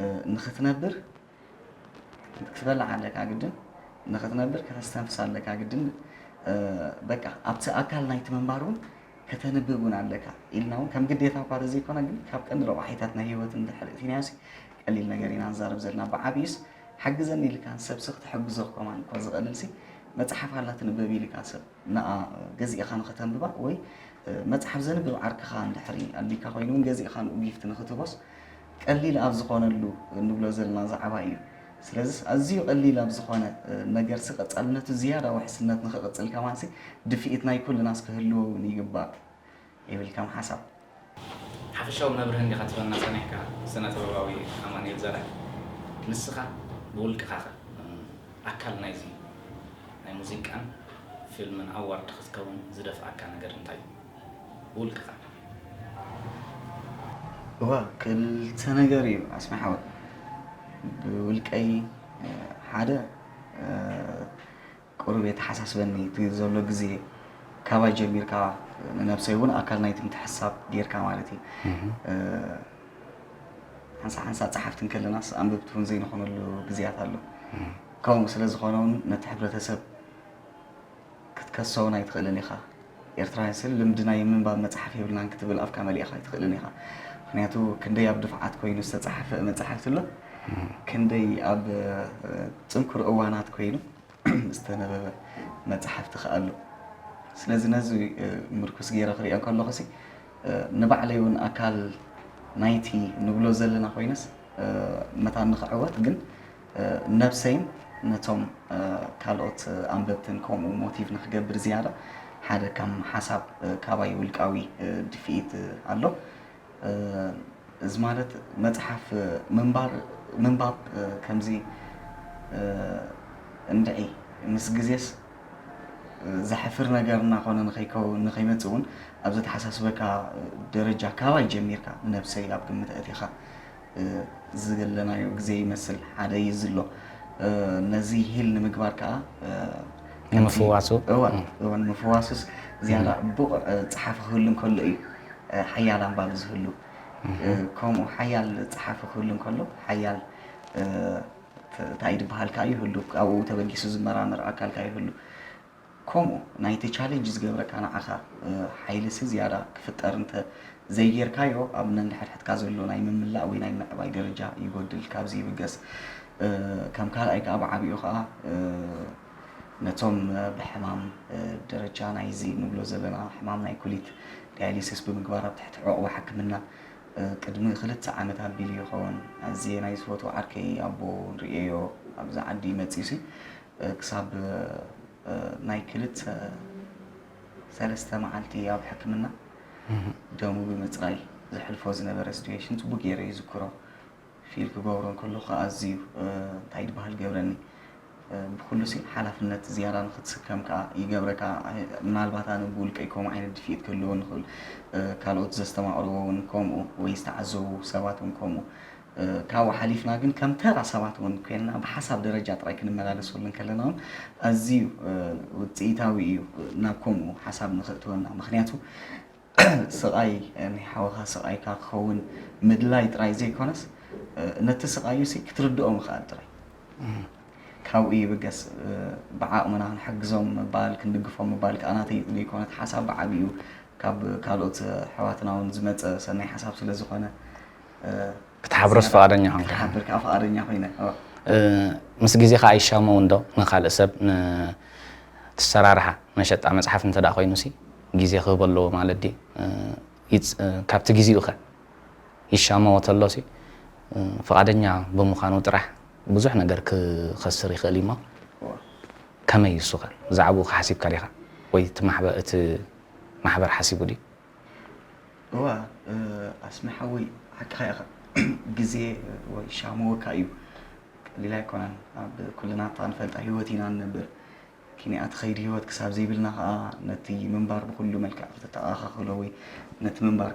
እ፣ ንኽትነብር ክትበልዕ ኣለካ ግድን፣ ንኽትነብር ከተስተንፍስ ኣለካ ግድን። እ፣ በቃ ኣብቲ ኣካል ናይቲ ምንባር እውን ከተንብብ እውን ኣለካ ኢልና እውን ከም ግዴታ እኳ ዘይኮነ፣ ግን ካብ ቀንዲ ረቋሒታት ናይ ህይወት እንድሕር እቲናዮሲ ቀሊል ነገር ኢና ንዛረብ ዘለና። ብዓብዩስ ሓግዘኒ ኢልካ ንሰብሲ ክትሕግዞ ከማን እኳ ዝቐልልሲ መጽሓፍ ኣላ ትንበብ ኢልካ ሰብ ንኣ ገዚእኻ ንኸተንብባ ወይ፣ እ፣ መጽሓፍ ዘንብብ ዓርክኻ እንድሕሪ ኣሊካ ኮይኑ እውን ገዚእኻ ንኡ ጊፍት ንኽትቦስ ቀሊል ኣብ ዝኾነሉ እንብሎ ዘለና ዛዕባ እዩ። ስለዚ ኣዝዩ ቀሊል ኣብ ዝኾነ፣ እ፣ ነገርሲ ቀጻልነቱ ዝያዳ ውሕስነት ንኽቕጽል ከማንሲ ድፍኢት ናይ ኩልናስ ክህልዎ እውን ይግባእ ይብል ከም ሓሳብ። ሓፈሻዊ መብርሂ እንዲኻ ትበና ጸኒሕካ፣ ስነ ጥበባዊ ኣማኑኤል ዘርኣይ። ንስኻ ብውልቅኻ ኸ፣ እ፣ ኣካል ናይዚ ናይ ሙዚቃን ፊልምን ኣዋርድ ክትከውን ዝደፍኣካ ነገር እንታይ እዩ? ብውልቅኻ። እዋ፣ ክልተ ነገር እዩ ኣስሜ ሓወይ። ብውልቀይ፣ እ፣ ሓደ፣ እ፣ ቁሩብ የተሓሳስበኒ እቲ ዘሎ ግዜ ካባይ ጀሚርካ ንነብሰይ እውን ኣካል ናይቲ ምትሕስሳብ ጌርካ ማለት እዩ። እህ። እ፣ ሓንሳእ ሓንሳእ ጸሓፍቲ እንከለናስ ኣንበብቲ እውን ዘይንኾነሉ ግዜያት ኣሎ። እህ። ከምኡ ስለ ዝኾነ እውን ነቲ ሕብረተሰብ ክትከሶ እውን ኣይትኽእልን ኢኻ። ኤርትራውያን ስል ልምዲ ናይ ምንባብ መጽሓፍ የብልናን ክትብል ኣፍካ መሊእኻ ኣይትኽእልን ኢኻ። ምኽንያቱ ክንደይ ኣብ ድፍዓት ኮይኑ ዝተጻሕፈ መጽሓፍቲ ኣሎ፣ እህ። ክንደይ ኣብ፣ እ፣ ጽንኩር እዋናት ኮይኑ ዝተነበበ መጽሓፍቲ ከኣ ኣሎ። ስለዚ ነዚ፣ እ፣ ምርኩስ ገይረ ክሪኦ ከለኹሲ፣ እ፣ ንባዕለይ እውን ኣካል ናይቲ ንብሎ ዘለና ኮይነስ፣ እ፣ መታን ንኽዕወት ግን፣ እ፣ ነብሰይን ነቶም፣ እ፣ ካልኦት ኣንበብትን ከምኡ ሞቲቭ ንኽገብር ዝያዳ ሓደ ከም ሓሳብ፣ እ፣ ካባይ ውልቃዊ፣ እ፣ ድፍኢት ኣሎ። እ፣ እዚ ማለት መጽሓፍ ምንባር፣ ምንባብ፣ እ፣ ከምዚ፣ እ፣ እንድዒ ምስ ግዜስ፣ እ፣ ዘሕፍር ነገር እናኾነ ንኸይከው-፣ ንኸይመጽእ እውን ኣብ ዘተሓሳስበካ ደረጃ ካባይ ጀሚርካ ንነብሰይ ኣብ ግምት ኣእቲኻ፣ እ፣ ዝገለናዮ ግዜ ይመስል ሓደ እዩ ዝሎ። እ፣ ነዚ ሂል ንምግባር ከኣ፣ እ፣ ከምቲ ንምፍዋሱ? እወ፣ እም። እወ፣ ንምፍዋሱስ ዝያዳ እም። ብቑዕ፣ እ፣ ጸሓፊ ክህሉ እንከሎ እዩ፣ እ፣ ሓያል ኣንባቢ ዝህሉ። እህ። እ፣ ከምኡ ሓያል ጸሓፊ ክህሉ እንከሎ፣ ሓያል፣ እ፣ ተ-፣ እንታይ ድበሃል ከኣ ይህሉ፣ ኣብኡ ተበጊሱ ዝመራመር ኣካል ከኣ ይህሉ። ከምኡ ናይቲ ቻሌንጅ ዝገብረካ ንዓኻ፣ እ፣ ሓይልሲ ዝያዳ ክፍጠር እንተ ዘይጌርካዮ፣ ኣብ ነንድሕድሕድካ ዘሎ ናይ ምምላእ ወይ ናይ ምዕባይ ደረጃ ይጎድል። ካብዚ ይብገስ፣ እ፣ ከም ካልኣይ ከኣ ብዓቢኡ ከኣ፣ እ፣ ነቶም፣ እ፣ ብሕማም፣ እ፣ ደረጃ ናይዚ ንብሎ ዘለና ሕማም ናይ ኩሊት ዳያሊሲስ ብምግባር ኣብ ትሕቲ ዕቑባ ሕክምና፣ እ፣ ቅድሚ ክልተ ዓመት ኣቢሉ ይኸውን። ኣዝየ ናይ ዝፈትዎ ዓርከይ ኣቦ ንርእየዮ ኣብዚ ዓዲ መጺኡሲ፣ እ፣ ክሳብ፣ እ፣ ናይ ክልተ ሰለስተ መዓልቲ ኣብ ሕክምና እህ። ደሙ ብምጽራይ ዘሕልፎ ዝነበረ ሲትዌሽን ጽቡቅ ገይረ ይዝክሮ። ፊል ክገብሮ እንከለኹ ኣዝዩ፣ እ፣ እንታይ ይበሃል ገብረኒ። እ፣ ብኩሉሲ ሓላፍነት ዝያዳ ንኽትስከም ከኣ ይገብረካ። እ፣ ምናልባት ኣነ ብውልቀይ ከምኡ ዓይነት ድፍኢት ክህልወኒ ይኽእል። እ፣ ካልኦት ዘስተማቕርዎ እውን ከምኡ ወይ ዝተዓዘቡ ሰባት እውን ከምኡ። እ፣ ካብኡ ሓሊፍና ግን ከም ተራ ሰባት እውን ኮይንና ብሓሳብ ደረጃ ጥራይ ክንመላለሰሉ እንከለና እውን ኣዝዩ፣ እ፣ ውጽኢታዊ እዩ ናብ ከምኡ ሓሳብ ንኽእትወና። ምኽንያቱ ስቓይ፣ ናይ ሓውኻ ስቓይካ ክኸውን ምድላይ ጥራይ ዘይኮነስ፣ ነቲ ስቓዩሲ ክትርድኦ ምኽኣል ጥራይ። እም። ካብኡ ይብገስ፣ ብዓቕምና ክንሕግዞም ምባል፣ ክንድግፎም ምባል ከኣ ናተይ ዘይኮነት ሓሳብ ብዓቢኡ ካብ ካልኦት ኣሕዋትና እውን ዝመጸ ሰናይ ሓሳብ ስለ ዝኾነ፣ ክትሓብሮስ ፍቓደኛ ኾንካ? ክትሓብር ከኣ ፍቓደኛ ኮይነ። እ፣ ምስ ግዜ ኸኣ ይሻመው እንዶ ንኻልእ ሰብ ን-፣ ትሰራርሓ መሸጣ መጽሓፍ እንተ ደኣ ኮይኑሲ፣ ግዜ ክህቦ ኣለዎ ማለት ድዩ? እ፣ ይጽ-፣ እ፣ ካብቲ ግዜኡ ኸ ይሻመዎ ተሎሲ፣ እ፣ ፍቓደኛ ብምዃኑ ጥራሕ ብዙሕ ነገር ክኸስር ይኽእል እዩ እሞ፣ እዋ። ከመይ እዩ እሱ ኸ? ብዛዕባኡ ኸ ሓሲብካ ዲኻ? ወይ እቲ ማሕበር፣ እቲ ማሕበር ሓሲቡ ድዩ? እዋ፣ ኣስመ ሓወይ፣ ሓቅኻ ኢኻ። ግዜ ወይ ሻመወካ እዩ። ቀሊል ኣይኮነን። ኣብ ኩልና እታ ንፈልጣ ህይወት ኢና ንነብር። ኪንኣ ትኸይድ ህይወት ክሳብ ዘይብልና ከዓ፣ ነቲ ምንባር ብኩሉ መልክዕ ከተተኣኻኽሎ ወይ ነቲ ምንባር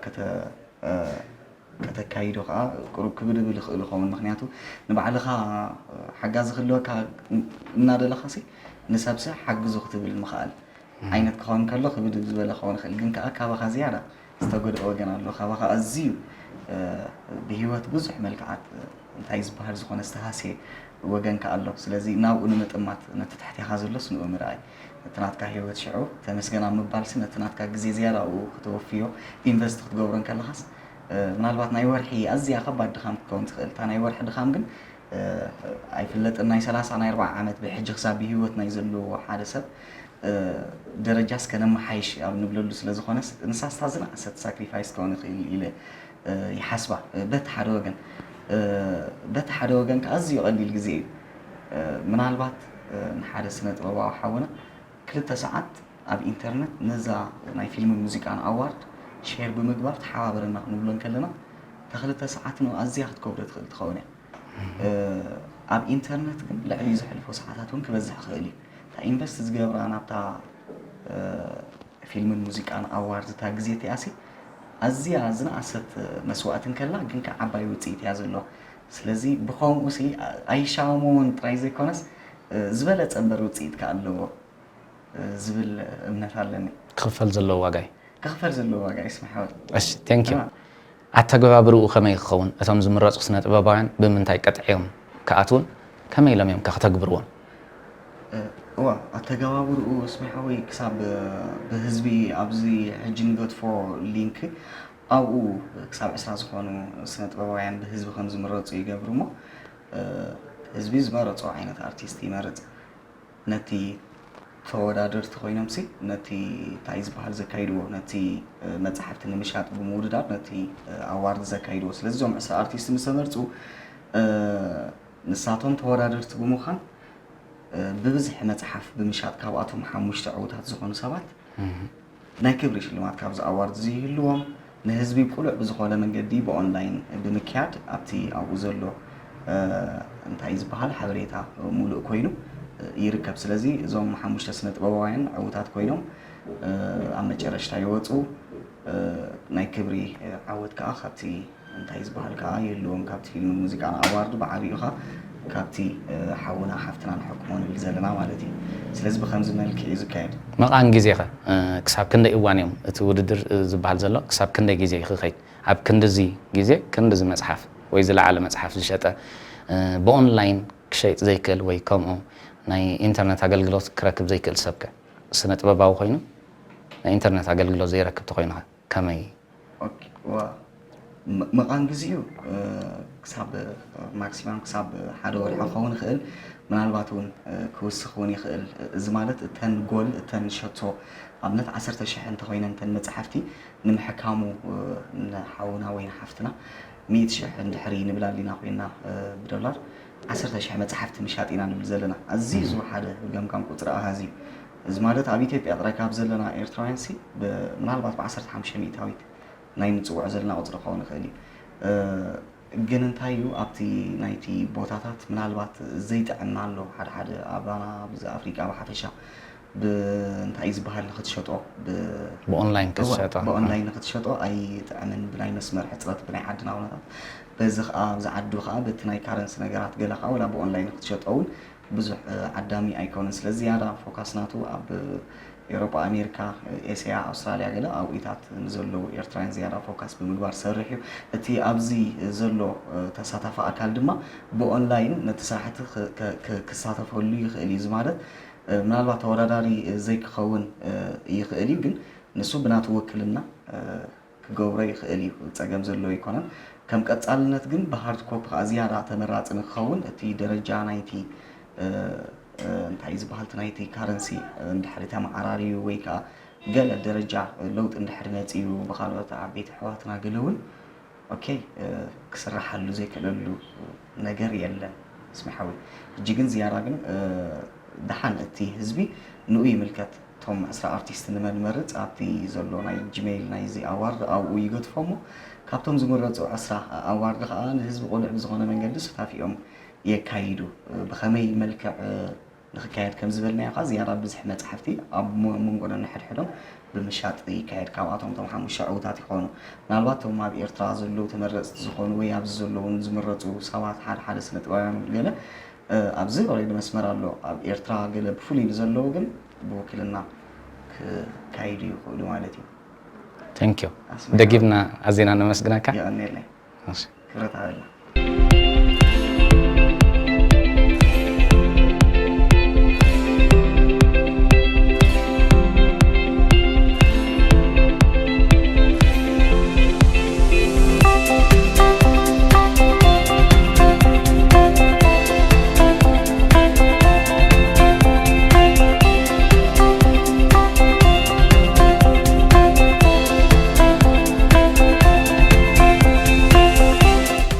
ከተካይዶ ከዓ ቁሩብ ክብድብል ይኽእል ይኸውን። ምክንያቱ ንባዕልኻ ሓጋዚ ክህልወካ እናደለኻሲ፣ ንሰብሲ ሓግዙ ክትብል ምኽኣል ዓይነት ክኸውን ከሎ ክብድብ ዝበለ ክኸውን ይኽእል። ግን ከዓ ካባኻ ዝያዳ ዝተጎድአ ወገን ኣሎ። ካባኻ ኣዝዩ ብህይወት ብዙሕ መልክዓት እንታይ ዝበሃል ዝኾነ ዝተሃስየ ወገን ከዓ ኣሎ። ስለዚ ናብኡ ንምጥማት፣ ነቲ ትሕቴኻ ዘሎስ ንኡ ምርኣይ። ነቲ ናትካ ህይወት ሽዑ ተመስገን ኣብ ምባልሲ፣ ነቲ ናትካ ግዜ ዝያዳ ኣብኡ ክተወፍዮ፣ ኢንቨስት ክትገብሮ እንከለኻስ፣ ምናልባት ናይ ወርሒ ኣዝያ ከባድ ድኻም ክትከውን ትኽእል። እታ ናይ ወርሒ ድኻም ግን ኣይፍለጥን። ናይ ሰላሳ ናይ ኣርባዓ ዓመት ብሕጂ ክሳብ ብህይወት ናይ ዘለዎ ሓደ ሰብ ደረጃስ ከነመሓይሽ ኣብ ንብለሉ ስለ ዝኾነስ፣ ንሳስ እታ ዝነኣሰት ሳክሪፋይስ ክኸውን ይኽእል ኢለ ይሓስባ። በቲ ሓደ ወገን በቲ ሓደ ወገን ከዓ ኣዝዩ ቀሊል ግዜ እዩ። ምናልባት ንሓደ ስነ ጥበባዊ ሓውና ክልተ ሰዓት ኣብ ኢንተርነት ነዛ ናይ ፊልምን ሙዚቃን ኣዋርድ ሼር ብምግባር ተሓባበረና ክንብሎ እንከለና፣ እታ ክልተ ሰዓት ንኡ ኣዝያ ክትከብዶ ትኽእል ትኸውን እያ። ኣብ ኢንተርነት ግን ልዕሊ ዘሕልፎ ሰዓታት እውን ክበዝሕ ይኽእል እዩ። እታ ኢንቨስት ዝገብራ ናብታ ፊልምን ሙዚቃን ኣዋርድ እታ ግዜ እቲኣሲ ኣዝያ ዝነኣሰት መስዋእቲ እንከላ፣ ግን ከዓ ዓባይ ውፅኢት እያ ዘለዋ። ስለዚ ብኸምኡ ሲ ኣይሻመውን ጥራይ ዘይኮነስ ዝበለፀ እምበር ውፅኢት ከዓ ኣለዎ ዝብል እምነት ኣለኒ። ክኽፈል ዘለዎ ዋጋ እዩ። ክኽፈል ዘለዎ ዋጋ እዩ ስምሓወት። እሺ፣ ቴንክ ዩ። ኣተገባብርኡ ከመይ ክኸውን? እቶም ዝምረፁ ስነ ጥበባውያን ብምንታይ ቀጥዕዮም ክኣትውን ከመይ ኢሎም እዮም ከ ከተግብርዎም? እዋ፣ ኣተገባብርኡ ስምሓወይ ክሳብ ብህዝቢ ኣብዚ ሕጂ ንገድፎ ሊንክ ኣብኡ ክሳብ ዕስራ ዝኾኑ ስነ ጥበባውያን ብህዝቢ ከም ዝምረፁ ይገብር እሞ ህዝቢ ዝመረፆ ዓይነት ኣርቲስት ይመርፅ። ነቲ ተወዳደርቲ ኮይኖም ሲ ነቲ እንታይ ዝበሃል ዘካይድዎ ነቲ መፅሓፍቲ ንምሻጥ ብምውድዳር ነቲ ኣዋርድ ዘካይድዎ። ስለዚ እዞም ዕስራ ኣርቲስት ምስ ተመርፁ ንሳቶም ተወዳደርቲ ብምዃን ብብዝሒ መፅሓፍ ብምሻጥ ካብኣቶም ሓሙሽተ ዕዉታት ዝኾኑ ሰባት ናይ ክብሪ ሽልማት ካብዚ ኣዋርድ እዚ ይህልዎም። ንህዝቢ ቅሉዕ ብዝኾነ መንገዲ ብኦንላይን ብምክያድ ኣብቲ ኣብኡ ዘሎ እንታይ ዝበሃል ሓበሬታ ሙሉእ ኮይኑ ይርከብ። ስለዚ እዞም ሓሙሽተ ስነ ጥበባውያን ዕዉታት ኮይኖም ኣብ መጨረሽታ ይወፁ። ናይ ክብሪ ዓወት ከዓ ካብቲ እንታይ ዝበሃል ከዓ ይህልዎም ካብቲ ፊልምን ሙዚቃን ኣዋርድ ብዓብኡ ከዓ ካብቲ ሓውና ሓፍትና ንሕክሞ ንብል ዘለና ማለት እዩ። ስለዚ ብከምዚ መልክዕ እዩ ዝካየድ። መቓን ግዜኸ ክሳብ ክንደይ እዋን እዮም እቲ ውድድር ዝበሃል ዘሎ? ክሳብ ክንደይ ግዜ እዩ ክኸይድ? ኣብ ክንድዚ ግዜ ክንድዚ መፅሓፍ ወይ ዝለዓለ መፅሓፍ ዝሸጠ ብኦንላይን ክሸይጥ ዘይክእል ወይ ከምኡ ናይ ኢንተርነት ኣገልግሎት ክረክብ ዘይክእል ሰብከ ስነ ጥበባዊ ኮይኑ ናይ ኢንተርነት ኣገልግሎት ዘይረክብ ተኮይኑኸ ከመይ? መቓን ግዜኡ ክሳብ ማክሲማም ክሳብ ሓደ ወርሒ ክኸውን ይኽእል። ምናልባት እውን ክውስኽ እውን ይኽእል። እዚ ማለት እተን ጎል እተን ሸቶ ኣብነት ዓሰርተ ሽሕ እንተኮይነን እተን መፅሓፍቲ ንምሕካሙ ንሓውና ወይ ንሓፍትና ሚእቲ ሽሕ እንድሕሪ ንብል ኣሊና ኮይና ብዶላር ዓሰርተ ሽሕ መፅሓፍቲ ምሻጥ ኢና ንብል ዘለና። ኣዝዩ ዝወሓደ ገምጋም ቁፅሪ ኣሃዚ እዩ። እዚ ማለት ኣብ ኢትዮጵያ ጥራይ ካብ ዘለና ኤርትራውያን ሲ ምናልባት ብ ዓሰርተ ሓሙሽተ ሚእታዊት ናይ ንፅውዖ ዘለና ቁፅሪ ክኸውን ይኽእል እዩ። ግን እንታይ እዩ ኣብቲ ናይቲ ቦታታት ምናልባት ዘይጥዕም ኣሎ ሓደ ሓደ ኣባና ኣብዚ ኣፍሪቃ ብሓፈሻ ብእንታይ ዝበሃል ንክትሸጦ ብኦንላይን ክትሸጦ ብኦንላይን ንክትሸጦ ኣይጥዕምን ብናይ መስመር ሕፅረት ብናይ ዓድና ኩነታት በዚ ከዓ ኣብዚ ዓዱ ከዓ በቲ ናይ ካረንሲ ነገራት ገለ ከዓ ወላ ብኦንላይን ክትሸጦ እውን ብዙሕ ዓዳሚ ኣይኮነን። ስለ ዝያዳ ፎካስ ናቱ ኣብ ኤውሮጳ፣ ኣሜሪካ፣ ኤስያ፣ ኣውስትራልያ ገለ ኣብኡታት ንዘለዉ ኤርትራውያን ዝያዳ ፎካስ ብምግባር ዝሰርሕ እዩ። እቲ ኣብዚ ዘሎ ተሳታፊ ኣካል ድማ ብኦንላይን ነቲ ስራሕቲ ክሳተፈሉ ይኽእል እዩ። እዚ ማለት ምናልባት ተወዳዳሪ ዘይክኸውን ይኽእል እዩ፣ ግን ንሱ ብናቱ ውክልና ክገብሮ ይኽእል እዩ፣ ጸገም ዘለዎ ኣይኮነን። ከም ቀጻልነት ግን ብሃርድ ኮፒ ከኣ ዝያዳ ተመራጺ ንክኸውን እቲ ደረጃ ናይቲ እንታይ እዩ ዝበሃል እቲ ናይቲ ካረንሲ እንድሕሪ ተመዓራርዩ ወይ ከኣ ገለ ደረጃ ለውጢ እንድሕሪ መጺኡ ብኻልኦት ዓበይቲ ኣሕዋትና ገለ እውን ኦኬ ክስራሓሉ ዘይክእለሉ ነገር የለን ስሚ ሓወይ። ሕጂ ግን ዝያዳ ግን ደሓን እቲ ህዝቢ ንኡ ይምልከት። እቶም ዕስራ ኣርቲስት ንመን ንመርጽ ኣብቲ ዘሎ ናይ ጂሜይል ናይዚ ኣዋርድ ኣብኡ ይገድፎ እሞ ካብቶም ዝምረጹ ዕስራ ኣዋርድ ከኣ ንህዝቢ ቅኑዕ ብዝኾነ መንገዲ ሱታፊኦም የካይዱ። ብኸመይ መልክዕ ንኽካየድ ከም ዝበልናዮ ከኣ ዝያዳ ብዝሒ መጻሕፍቲ ኣብ መንጎ ነንሕድሕዶም ብምሻጥ ይካየድ። ካብኣቶም እቶም ሓሙሽተ ዕዉታት ይኾኑ። ምናልባት እቶም ኣብ ኤርትራ ዘለዉ ተመረጽቲ ዝኾኑ ወይ ኣብዚ ዘለዉ ዝምረጹ ሰባት ሓደ ሓደ ስነ ጥበባውያን ገለ ኣብዚ ኦሬዲ መስመር ኣሎ። ኣብ ኤርትራ ገለ ብፍሉይ ንዘለዉ ግን ብውክልና ክካይዱ ይኽእሉ ማለት እዩ። Thank you። ደጊምና ኣዜና ነመስግነካ። የቐኔለይ። እሺ። ክብረት ኣበላ።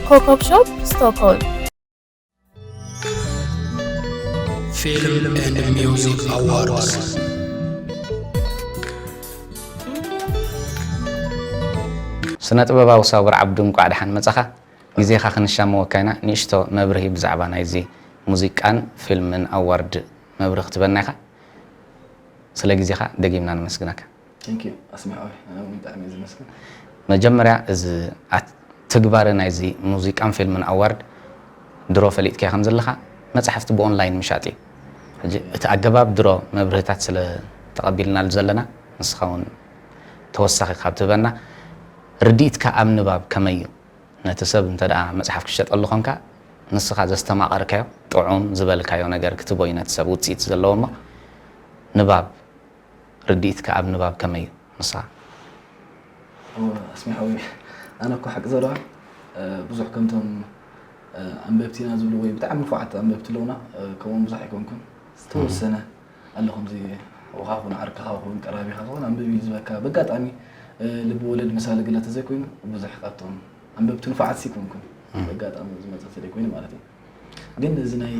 ኮኮብ ሾፕ ስቶክሆልም። Film and Music Awards. ስነ ጥበባዊ ሳጉር ዓብዱ፣ እንቋዕ ደሓን መጻኻ። ግዜኻ ክንሻመወካ ኢና። ንእሽቶ መብርሂ ብዛዕባ ናይዚ ሙዚቃን ፊልምን ኣዋርድ መብርሂ ክትበና ኢኻ። ስለ ግዜኻ ደጊምና ነመስግነካ። Thank you ኣስሚዓዊ፣ ኣነ እውን ብጣዕሚ እየ ዝመስገን። መጀመርያ እዚ ኣት- ትግባረ ናይዚ ሙዚቃን ፊልምን ኣዋርድ ድሮ ፈሊጥካዮ ከም ዘለኻ መጻሕፍቲ ብኦንላይን ምሻጥ እዩ። ሕጂ እቲ ኣገባብ ድሮ መብርህታት ስለ ተቐቢልናሉ ዘለና ንስኻ እውን ተወሳኺ ካብ ትህበና ርድኢትካ ኣብ ንባብ ከመይ እዩ? ነቲ ሰብ እንተ ደኣ መጽሓፍ ክሸጠሉ ኾንካ ንስኻ ዘስተማቐርካዮ ጥዑም ዝበልካዮ ነገር ክትቦ እዩ ነቲ ሰብ ውጽኢት ዘለዎ እሞ ንባብ ርድኢትካ ኣብ ንባብ ከመይ እዩ ንስኻ? ኣስሚሓዊ ኣነ እኮ ሓቂ ዘረባ ብዙሕ ከምቶም ኣንበብቲ ኢና ዝብሉ ወይ ብጣዕሚ ንፉዓት ኣንበብቲ ኣለውና ከምኦም ብዙሕ ኣይኮንኩን ዝተወሰነ ኣሎ ከምዚ ወኻኹን ዓርክኻ ኹን ቀራቢኻ ኹን ኣንብብ ኢሉ ዝበካ በጋጣሚ ልቢ ወለድ መሳሊ ግለ ተዘይኮይኑ ብዙሕ ካብቶም ኣንበብቲ ንፉዓት ሲ ኮንኩን በጋጣሚ ዝመፀ ተዘይኮይኑ ማለት እዩ ግን እዚ ናይ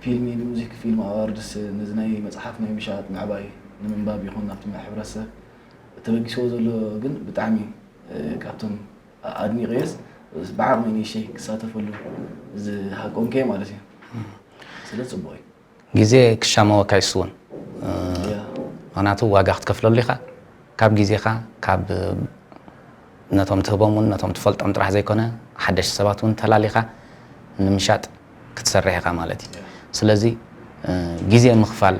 ፊልም ሙዚክ ፊልም ኣዋርድስ ነዚ ናይ መፅሓፍ ናይ ምሻጥ ምዕባይ ንምንባብ ይኹን ናብቲ ሕብረተሰብ ተበጊስዎ ዘሎ ግን ብጣዕሚ ካብቶም ኣድኒቀዮስ ብዓቕመይ ንእሽተይ ክሳተፈሉ ዝሃቆንከ ማለት እዩ ስለ ፅቡቅ እዩ ግዜ ክሻመወካ ይስውን ምክንያቱ ዋጋ ክትከፍለሉ ኢኻ ካብ ግዜኻ ካብ ነቶም ትህቦም እውን ነቶም ትፈልጦም ጥራሕ ዘይኮነ ሓደሽቲ ሰባት እውን ተላሊኻ ንምሻጥ ክትሰርሕ ኢኻ ማለት እዩ ስለዚ ግዜ ምኽፋል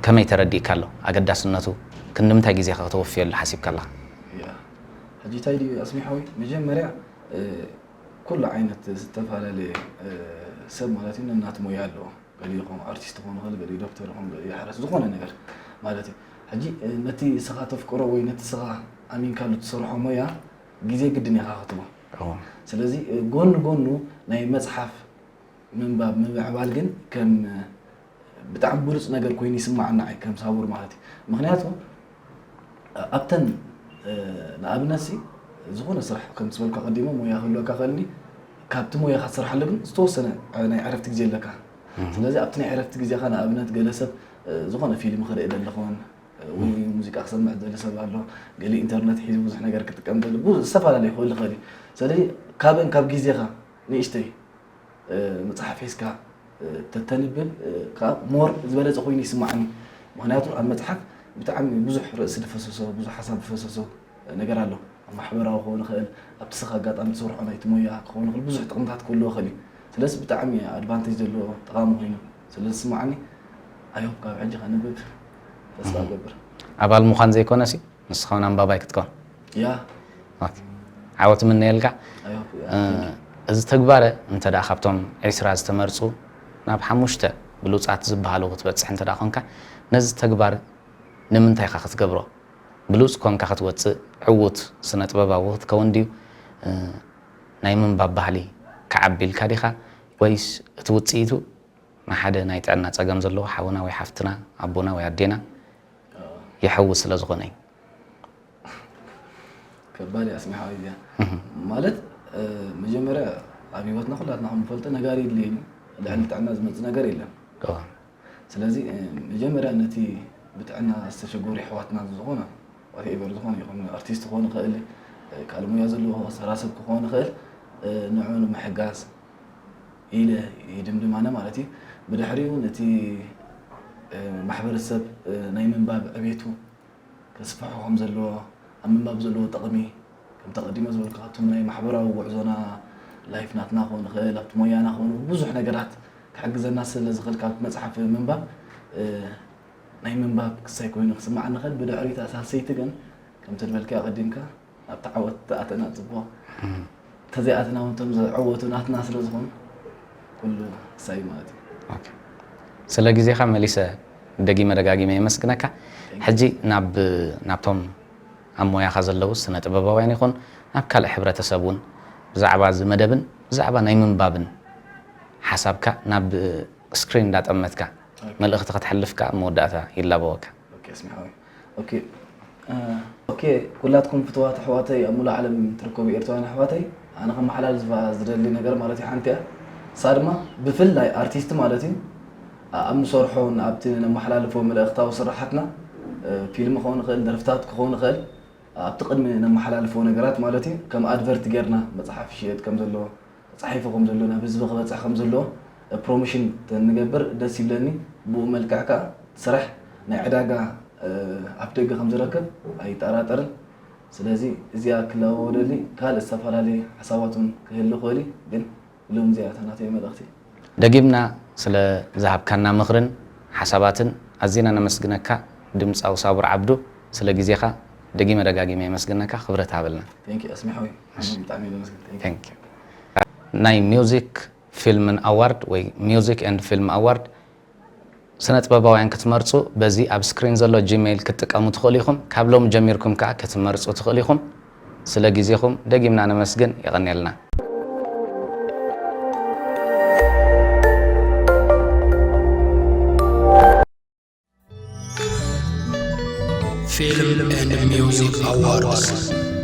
ከመይ ተረዲእካ ኣሎ ኣገዳስነቱ ክንዲ ምንታይ ግዜኻ ከተወፍየሉ ሓሲብካ ኣለኻ ሕጂ እንታይ ድዩ ኣስሚሓዊ መጀመርያ ኩሉ ዓይነት ዝተፈላለየ ሰብ ማለት እዩ ነናት ሞያ ኣለዎ ገሊኡ ከም ኣርቲስት ክኾን ይኽእል ገሊኡ ዶክተር ይኹን ገሊኡ ሓረስ ዝኾነ ነገር ማለት እዩ ሕጂ ነቲ ስኻ ተፍቅሮ ወይ ነቲ ስኻ ኣሚንካሉ ትሰርሖ ሞያ ግዜ ግድን ኢኻ ክትቦ ስለዚ ጎኒ ጎኑ ናይ መፅሓፍ ምንባብ ምምዕባል ግን ከም ብጣዕሚ ብሉፅ ነገር ኮይኑ ይስማዓና ከም ሳውር ማለት እዩ ምክንያቱ ኣብተን ንኣብነት ሲ ዝኾነ ስራሕ ከም ዝበልካ ቀዲሞ ሞያ ክህልወካ ክእልኒ ካብቲ ሞያ ክትሰርሓሉ ግን ዝተወሰነ ናይ ዕረፍቲ ግዜ ኣለካ ስለዚ ኣብቲ ናይ ዕረፍቲ ግዜኻ ንኣብነት ገለ ሰብ ዝኾነ ፊልም ክርኢ ደለኹን ወይ ሙዚቃ ክሰምዕ ደሊ ሰብ ኣሎ ገሊ ኢንተርነት ሒዙ ብዙሕ ነገር ክጥቀም ደሊ ዝተፈላለዩ ክህሉ ክእል እዩ ስለዚ ካብን ካብ ግዜኻ ንእሽተይ መፅሓፍ ሒዝካ ተተንብብ ከዓ ሞር ዝበለፀ ኮይኑ ይስማዓኒ ምክንያቱ ኣብ መፅሓፍ ብጣዕሚ ብዙሕ ርእሲ ዝፈሰሶ ብዙሕ ሓሳብ ዝፈሰሶ ነገር ኣሎ ኣብ ማሕበራዊ ክኸውን ይኽእል ኣብቲ ስኻ ኣጋጣሚ ትሰርሖ ናይቲ ሞያ ክኸውን ይኽእል ብዙሕ ጥቕምታት ክህልዎ ይኽእል እዩ ስለዚ ብጣዕሚ ኣድቫንቴጅ ዘለዎ ጠቓሚ ኮይኑ ስለ ዝስማዓኒ ኣይሆፕ ካብ ሕጂ ከንብብ ተስፋ እገብር ኣባል ምዃን ዘይኮነሲ ንስኻ እውን ኣንባባይ ክትከውን ያ ዓወት ምነየልካ ኣይሆፕ እዚ ተግባረ እንተ ደኣ ካብቶም ዒስራ ዝተመርፁ ናብ ሓሙሽተ ብሉፃት ዝበሃሉ ክትበፅሕ እንተ ደኣ ኮንካ ነዚ ተግባር ንምንታይ ኢኻ ክትገብሮ ብሉፅ ኮንካ ክትወፅእ ዕዉት ስነ ጥበባዊ ክትከውን ድዩ ናይ ምንባብ ባህሊ ክዓቢ ኢልካ ዲኻ ወይስ እቲ ውፅኢቱ ንሓደ ናይ ጥዕና ፀገም ዘለዎ ሓውና ወይ ሓፍትና ኣቦና ወይ ኣዴና የሐዊ ስለ ዝኾነ እዩ ከባድ ኣስሚሓዊ እያ ማለት መጀመርያ ኣብ ህይወትና ኩላትና ከምንፈልጦ ነጋሪ የድልየን ልዕሊ ጥዕና ዝመፅእ ነገር የለን ስለዚ መጀመርያ ነቲ ብጥዕና ዝተሸገሩ ኣሕዋትና ዝኾነ whatever ዝኾነ ይኹን ኣርቲስት ክኾን ይኽእል፣ ካልእ ሞያ ዘለዎ ሰራሰብ ክኾን ይኽእል፣ ንዑ ንምሕጋዝ ኢለ ይድምድም ኣነ ማለት እዩ። ብድሕሪኡ ነቲ ማሕበረሰብ ናይ ምንባብ ዕቤቱ ከስፍሖ ከም ዘለዎ፣ ኣብ ምንባብ ዘለዎ ጥቕሚ ከምቲ ቀዲመ ዝበልኩ ካብቶም ናይ ማሕበራዊ ጉዕዞና ላይፍ ናትና ክኸውን ይኽእል ኣብቲ ሞያና ክኸውን ብዙሕ ነገራት ክሕግዘና ስለ ዝኽእል ካብ መፅሓፍ ምንባብ ናይ ምንባብ ክሳይ ኮይኑ ክስምዓኒ ይኽእል። ብድሕሪኡ እታ ሳልሰይቲ ግን ከምቲ ዝበልክያ ቀዲምካ ኣብቲ ዓወት ኣተና ፅቡቕ ተዘይኣተና እውን እቶም ዝዕወቱ ናትና ስለ ዝኾኑ ኩሉ ክሳይ ማለት እዩ። ስለ ግዜኻ መሊሰ ደጊመ ደጋጊመ የመስግነካ። ሕጂ ናብ ናብቶም ኣብ ሞያኻ ዘለዉ ስነ ጥበባውያን ይኹን ናብ ካልእ ሕብረተሰብ እውን ብዛዕባ እዚ መደብን ብዛዕባ ናይ ምንባብን ሓሳብካ ናብ ስክሪን እንዳጠመትካ መልእኽቲ ከተሕልፍ ከዓ መወዳእታ ይላበወካ። ኦኬ ኣስሚሓዊ ኦኬ ኦኬ ኩላትኩም ፍትዋት ኣሕዋተይ ኣብ ሙሉእ ዓለም ትርከቡ ኤርትራውያን ኣሕዋተይ ኣነ ከመሓላልፋ ዝደሊ ነገር ማለት እዩ ሓንቲ እያ ንሳ ድማ ብፍላይ ኣርቲስት ማለት እዩ ኣብ ንሰርሖን ኣብቲ ነመሓላልፎ መልእኽታዊ ስራሓትና ፊልም ክኸውን ይኽእል ደርፍታት ክኸውን ይኽእል ኣብቲ ቅድሚ ነመሓላልፎ ነገራት ማለት እዩ ከም ኣድቨርት ጌርና መፅሓፍ ይሽየጥ ከም ዘሎ ተፃሒፉ ከም ዘሎ ናብ ህዝቢ ክበፅሕ ከም ዘለዎ ፕሮሞሽን ተንገብር ደስ ይብለኒ ብኡ መልክዕ ከዓ ስራሕ ናይ ዕዳጋ ኣፍ ደገ ከም ዝረክብ ኣይጠራጠርን ስለዚ እዚኣ ክለዋወደሊ ካልእ ዝተፈላለየ ሓሳባት እውን ክህሉ ክእል ግን ኢሎም እዚኣ እታ ናተይ መልእኽቲ ደጊምና ስለ ዝሃብካና ምኽርን ሓሳባትን ኣዚና ነመስግነካ ድምፃዊ ሳቡር ዓብዱ ስለ ግዜኻ ደጊመ ደጋጊመ የመስግነካ ክብረት ሃበልና Thank you ኣስሚሓዊ ኣነ ብጣዕሚ እየ ዘመስግን Thank you Thank you ናይ music film and award ወይ music and film award ስነ ጥበባውያን ክትመርፁ በዚ ኣብ ስክሪን ዘሎ ጂሜይል ክትጥቀሙ ትኽእሉ ኢኹም ካብ ሎም ጀሚርኩም ከዓ ክትመርፁ ትኽእሉ ኢኹም ስለ ግዜኹም ደጊምና ነመስግን የቐንየልና Film and Music Awards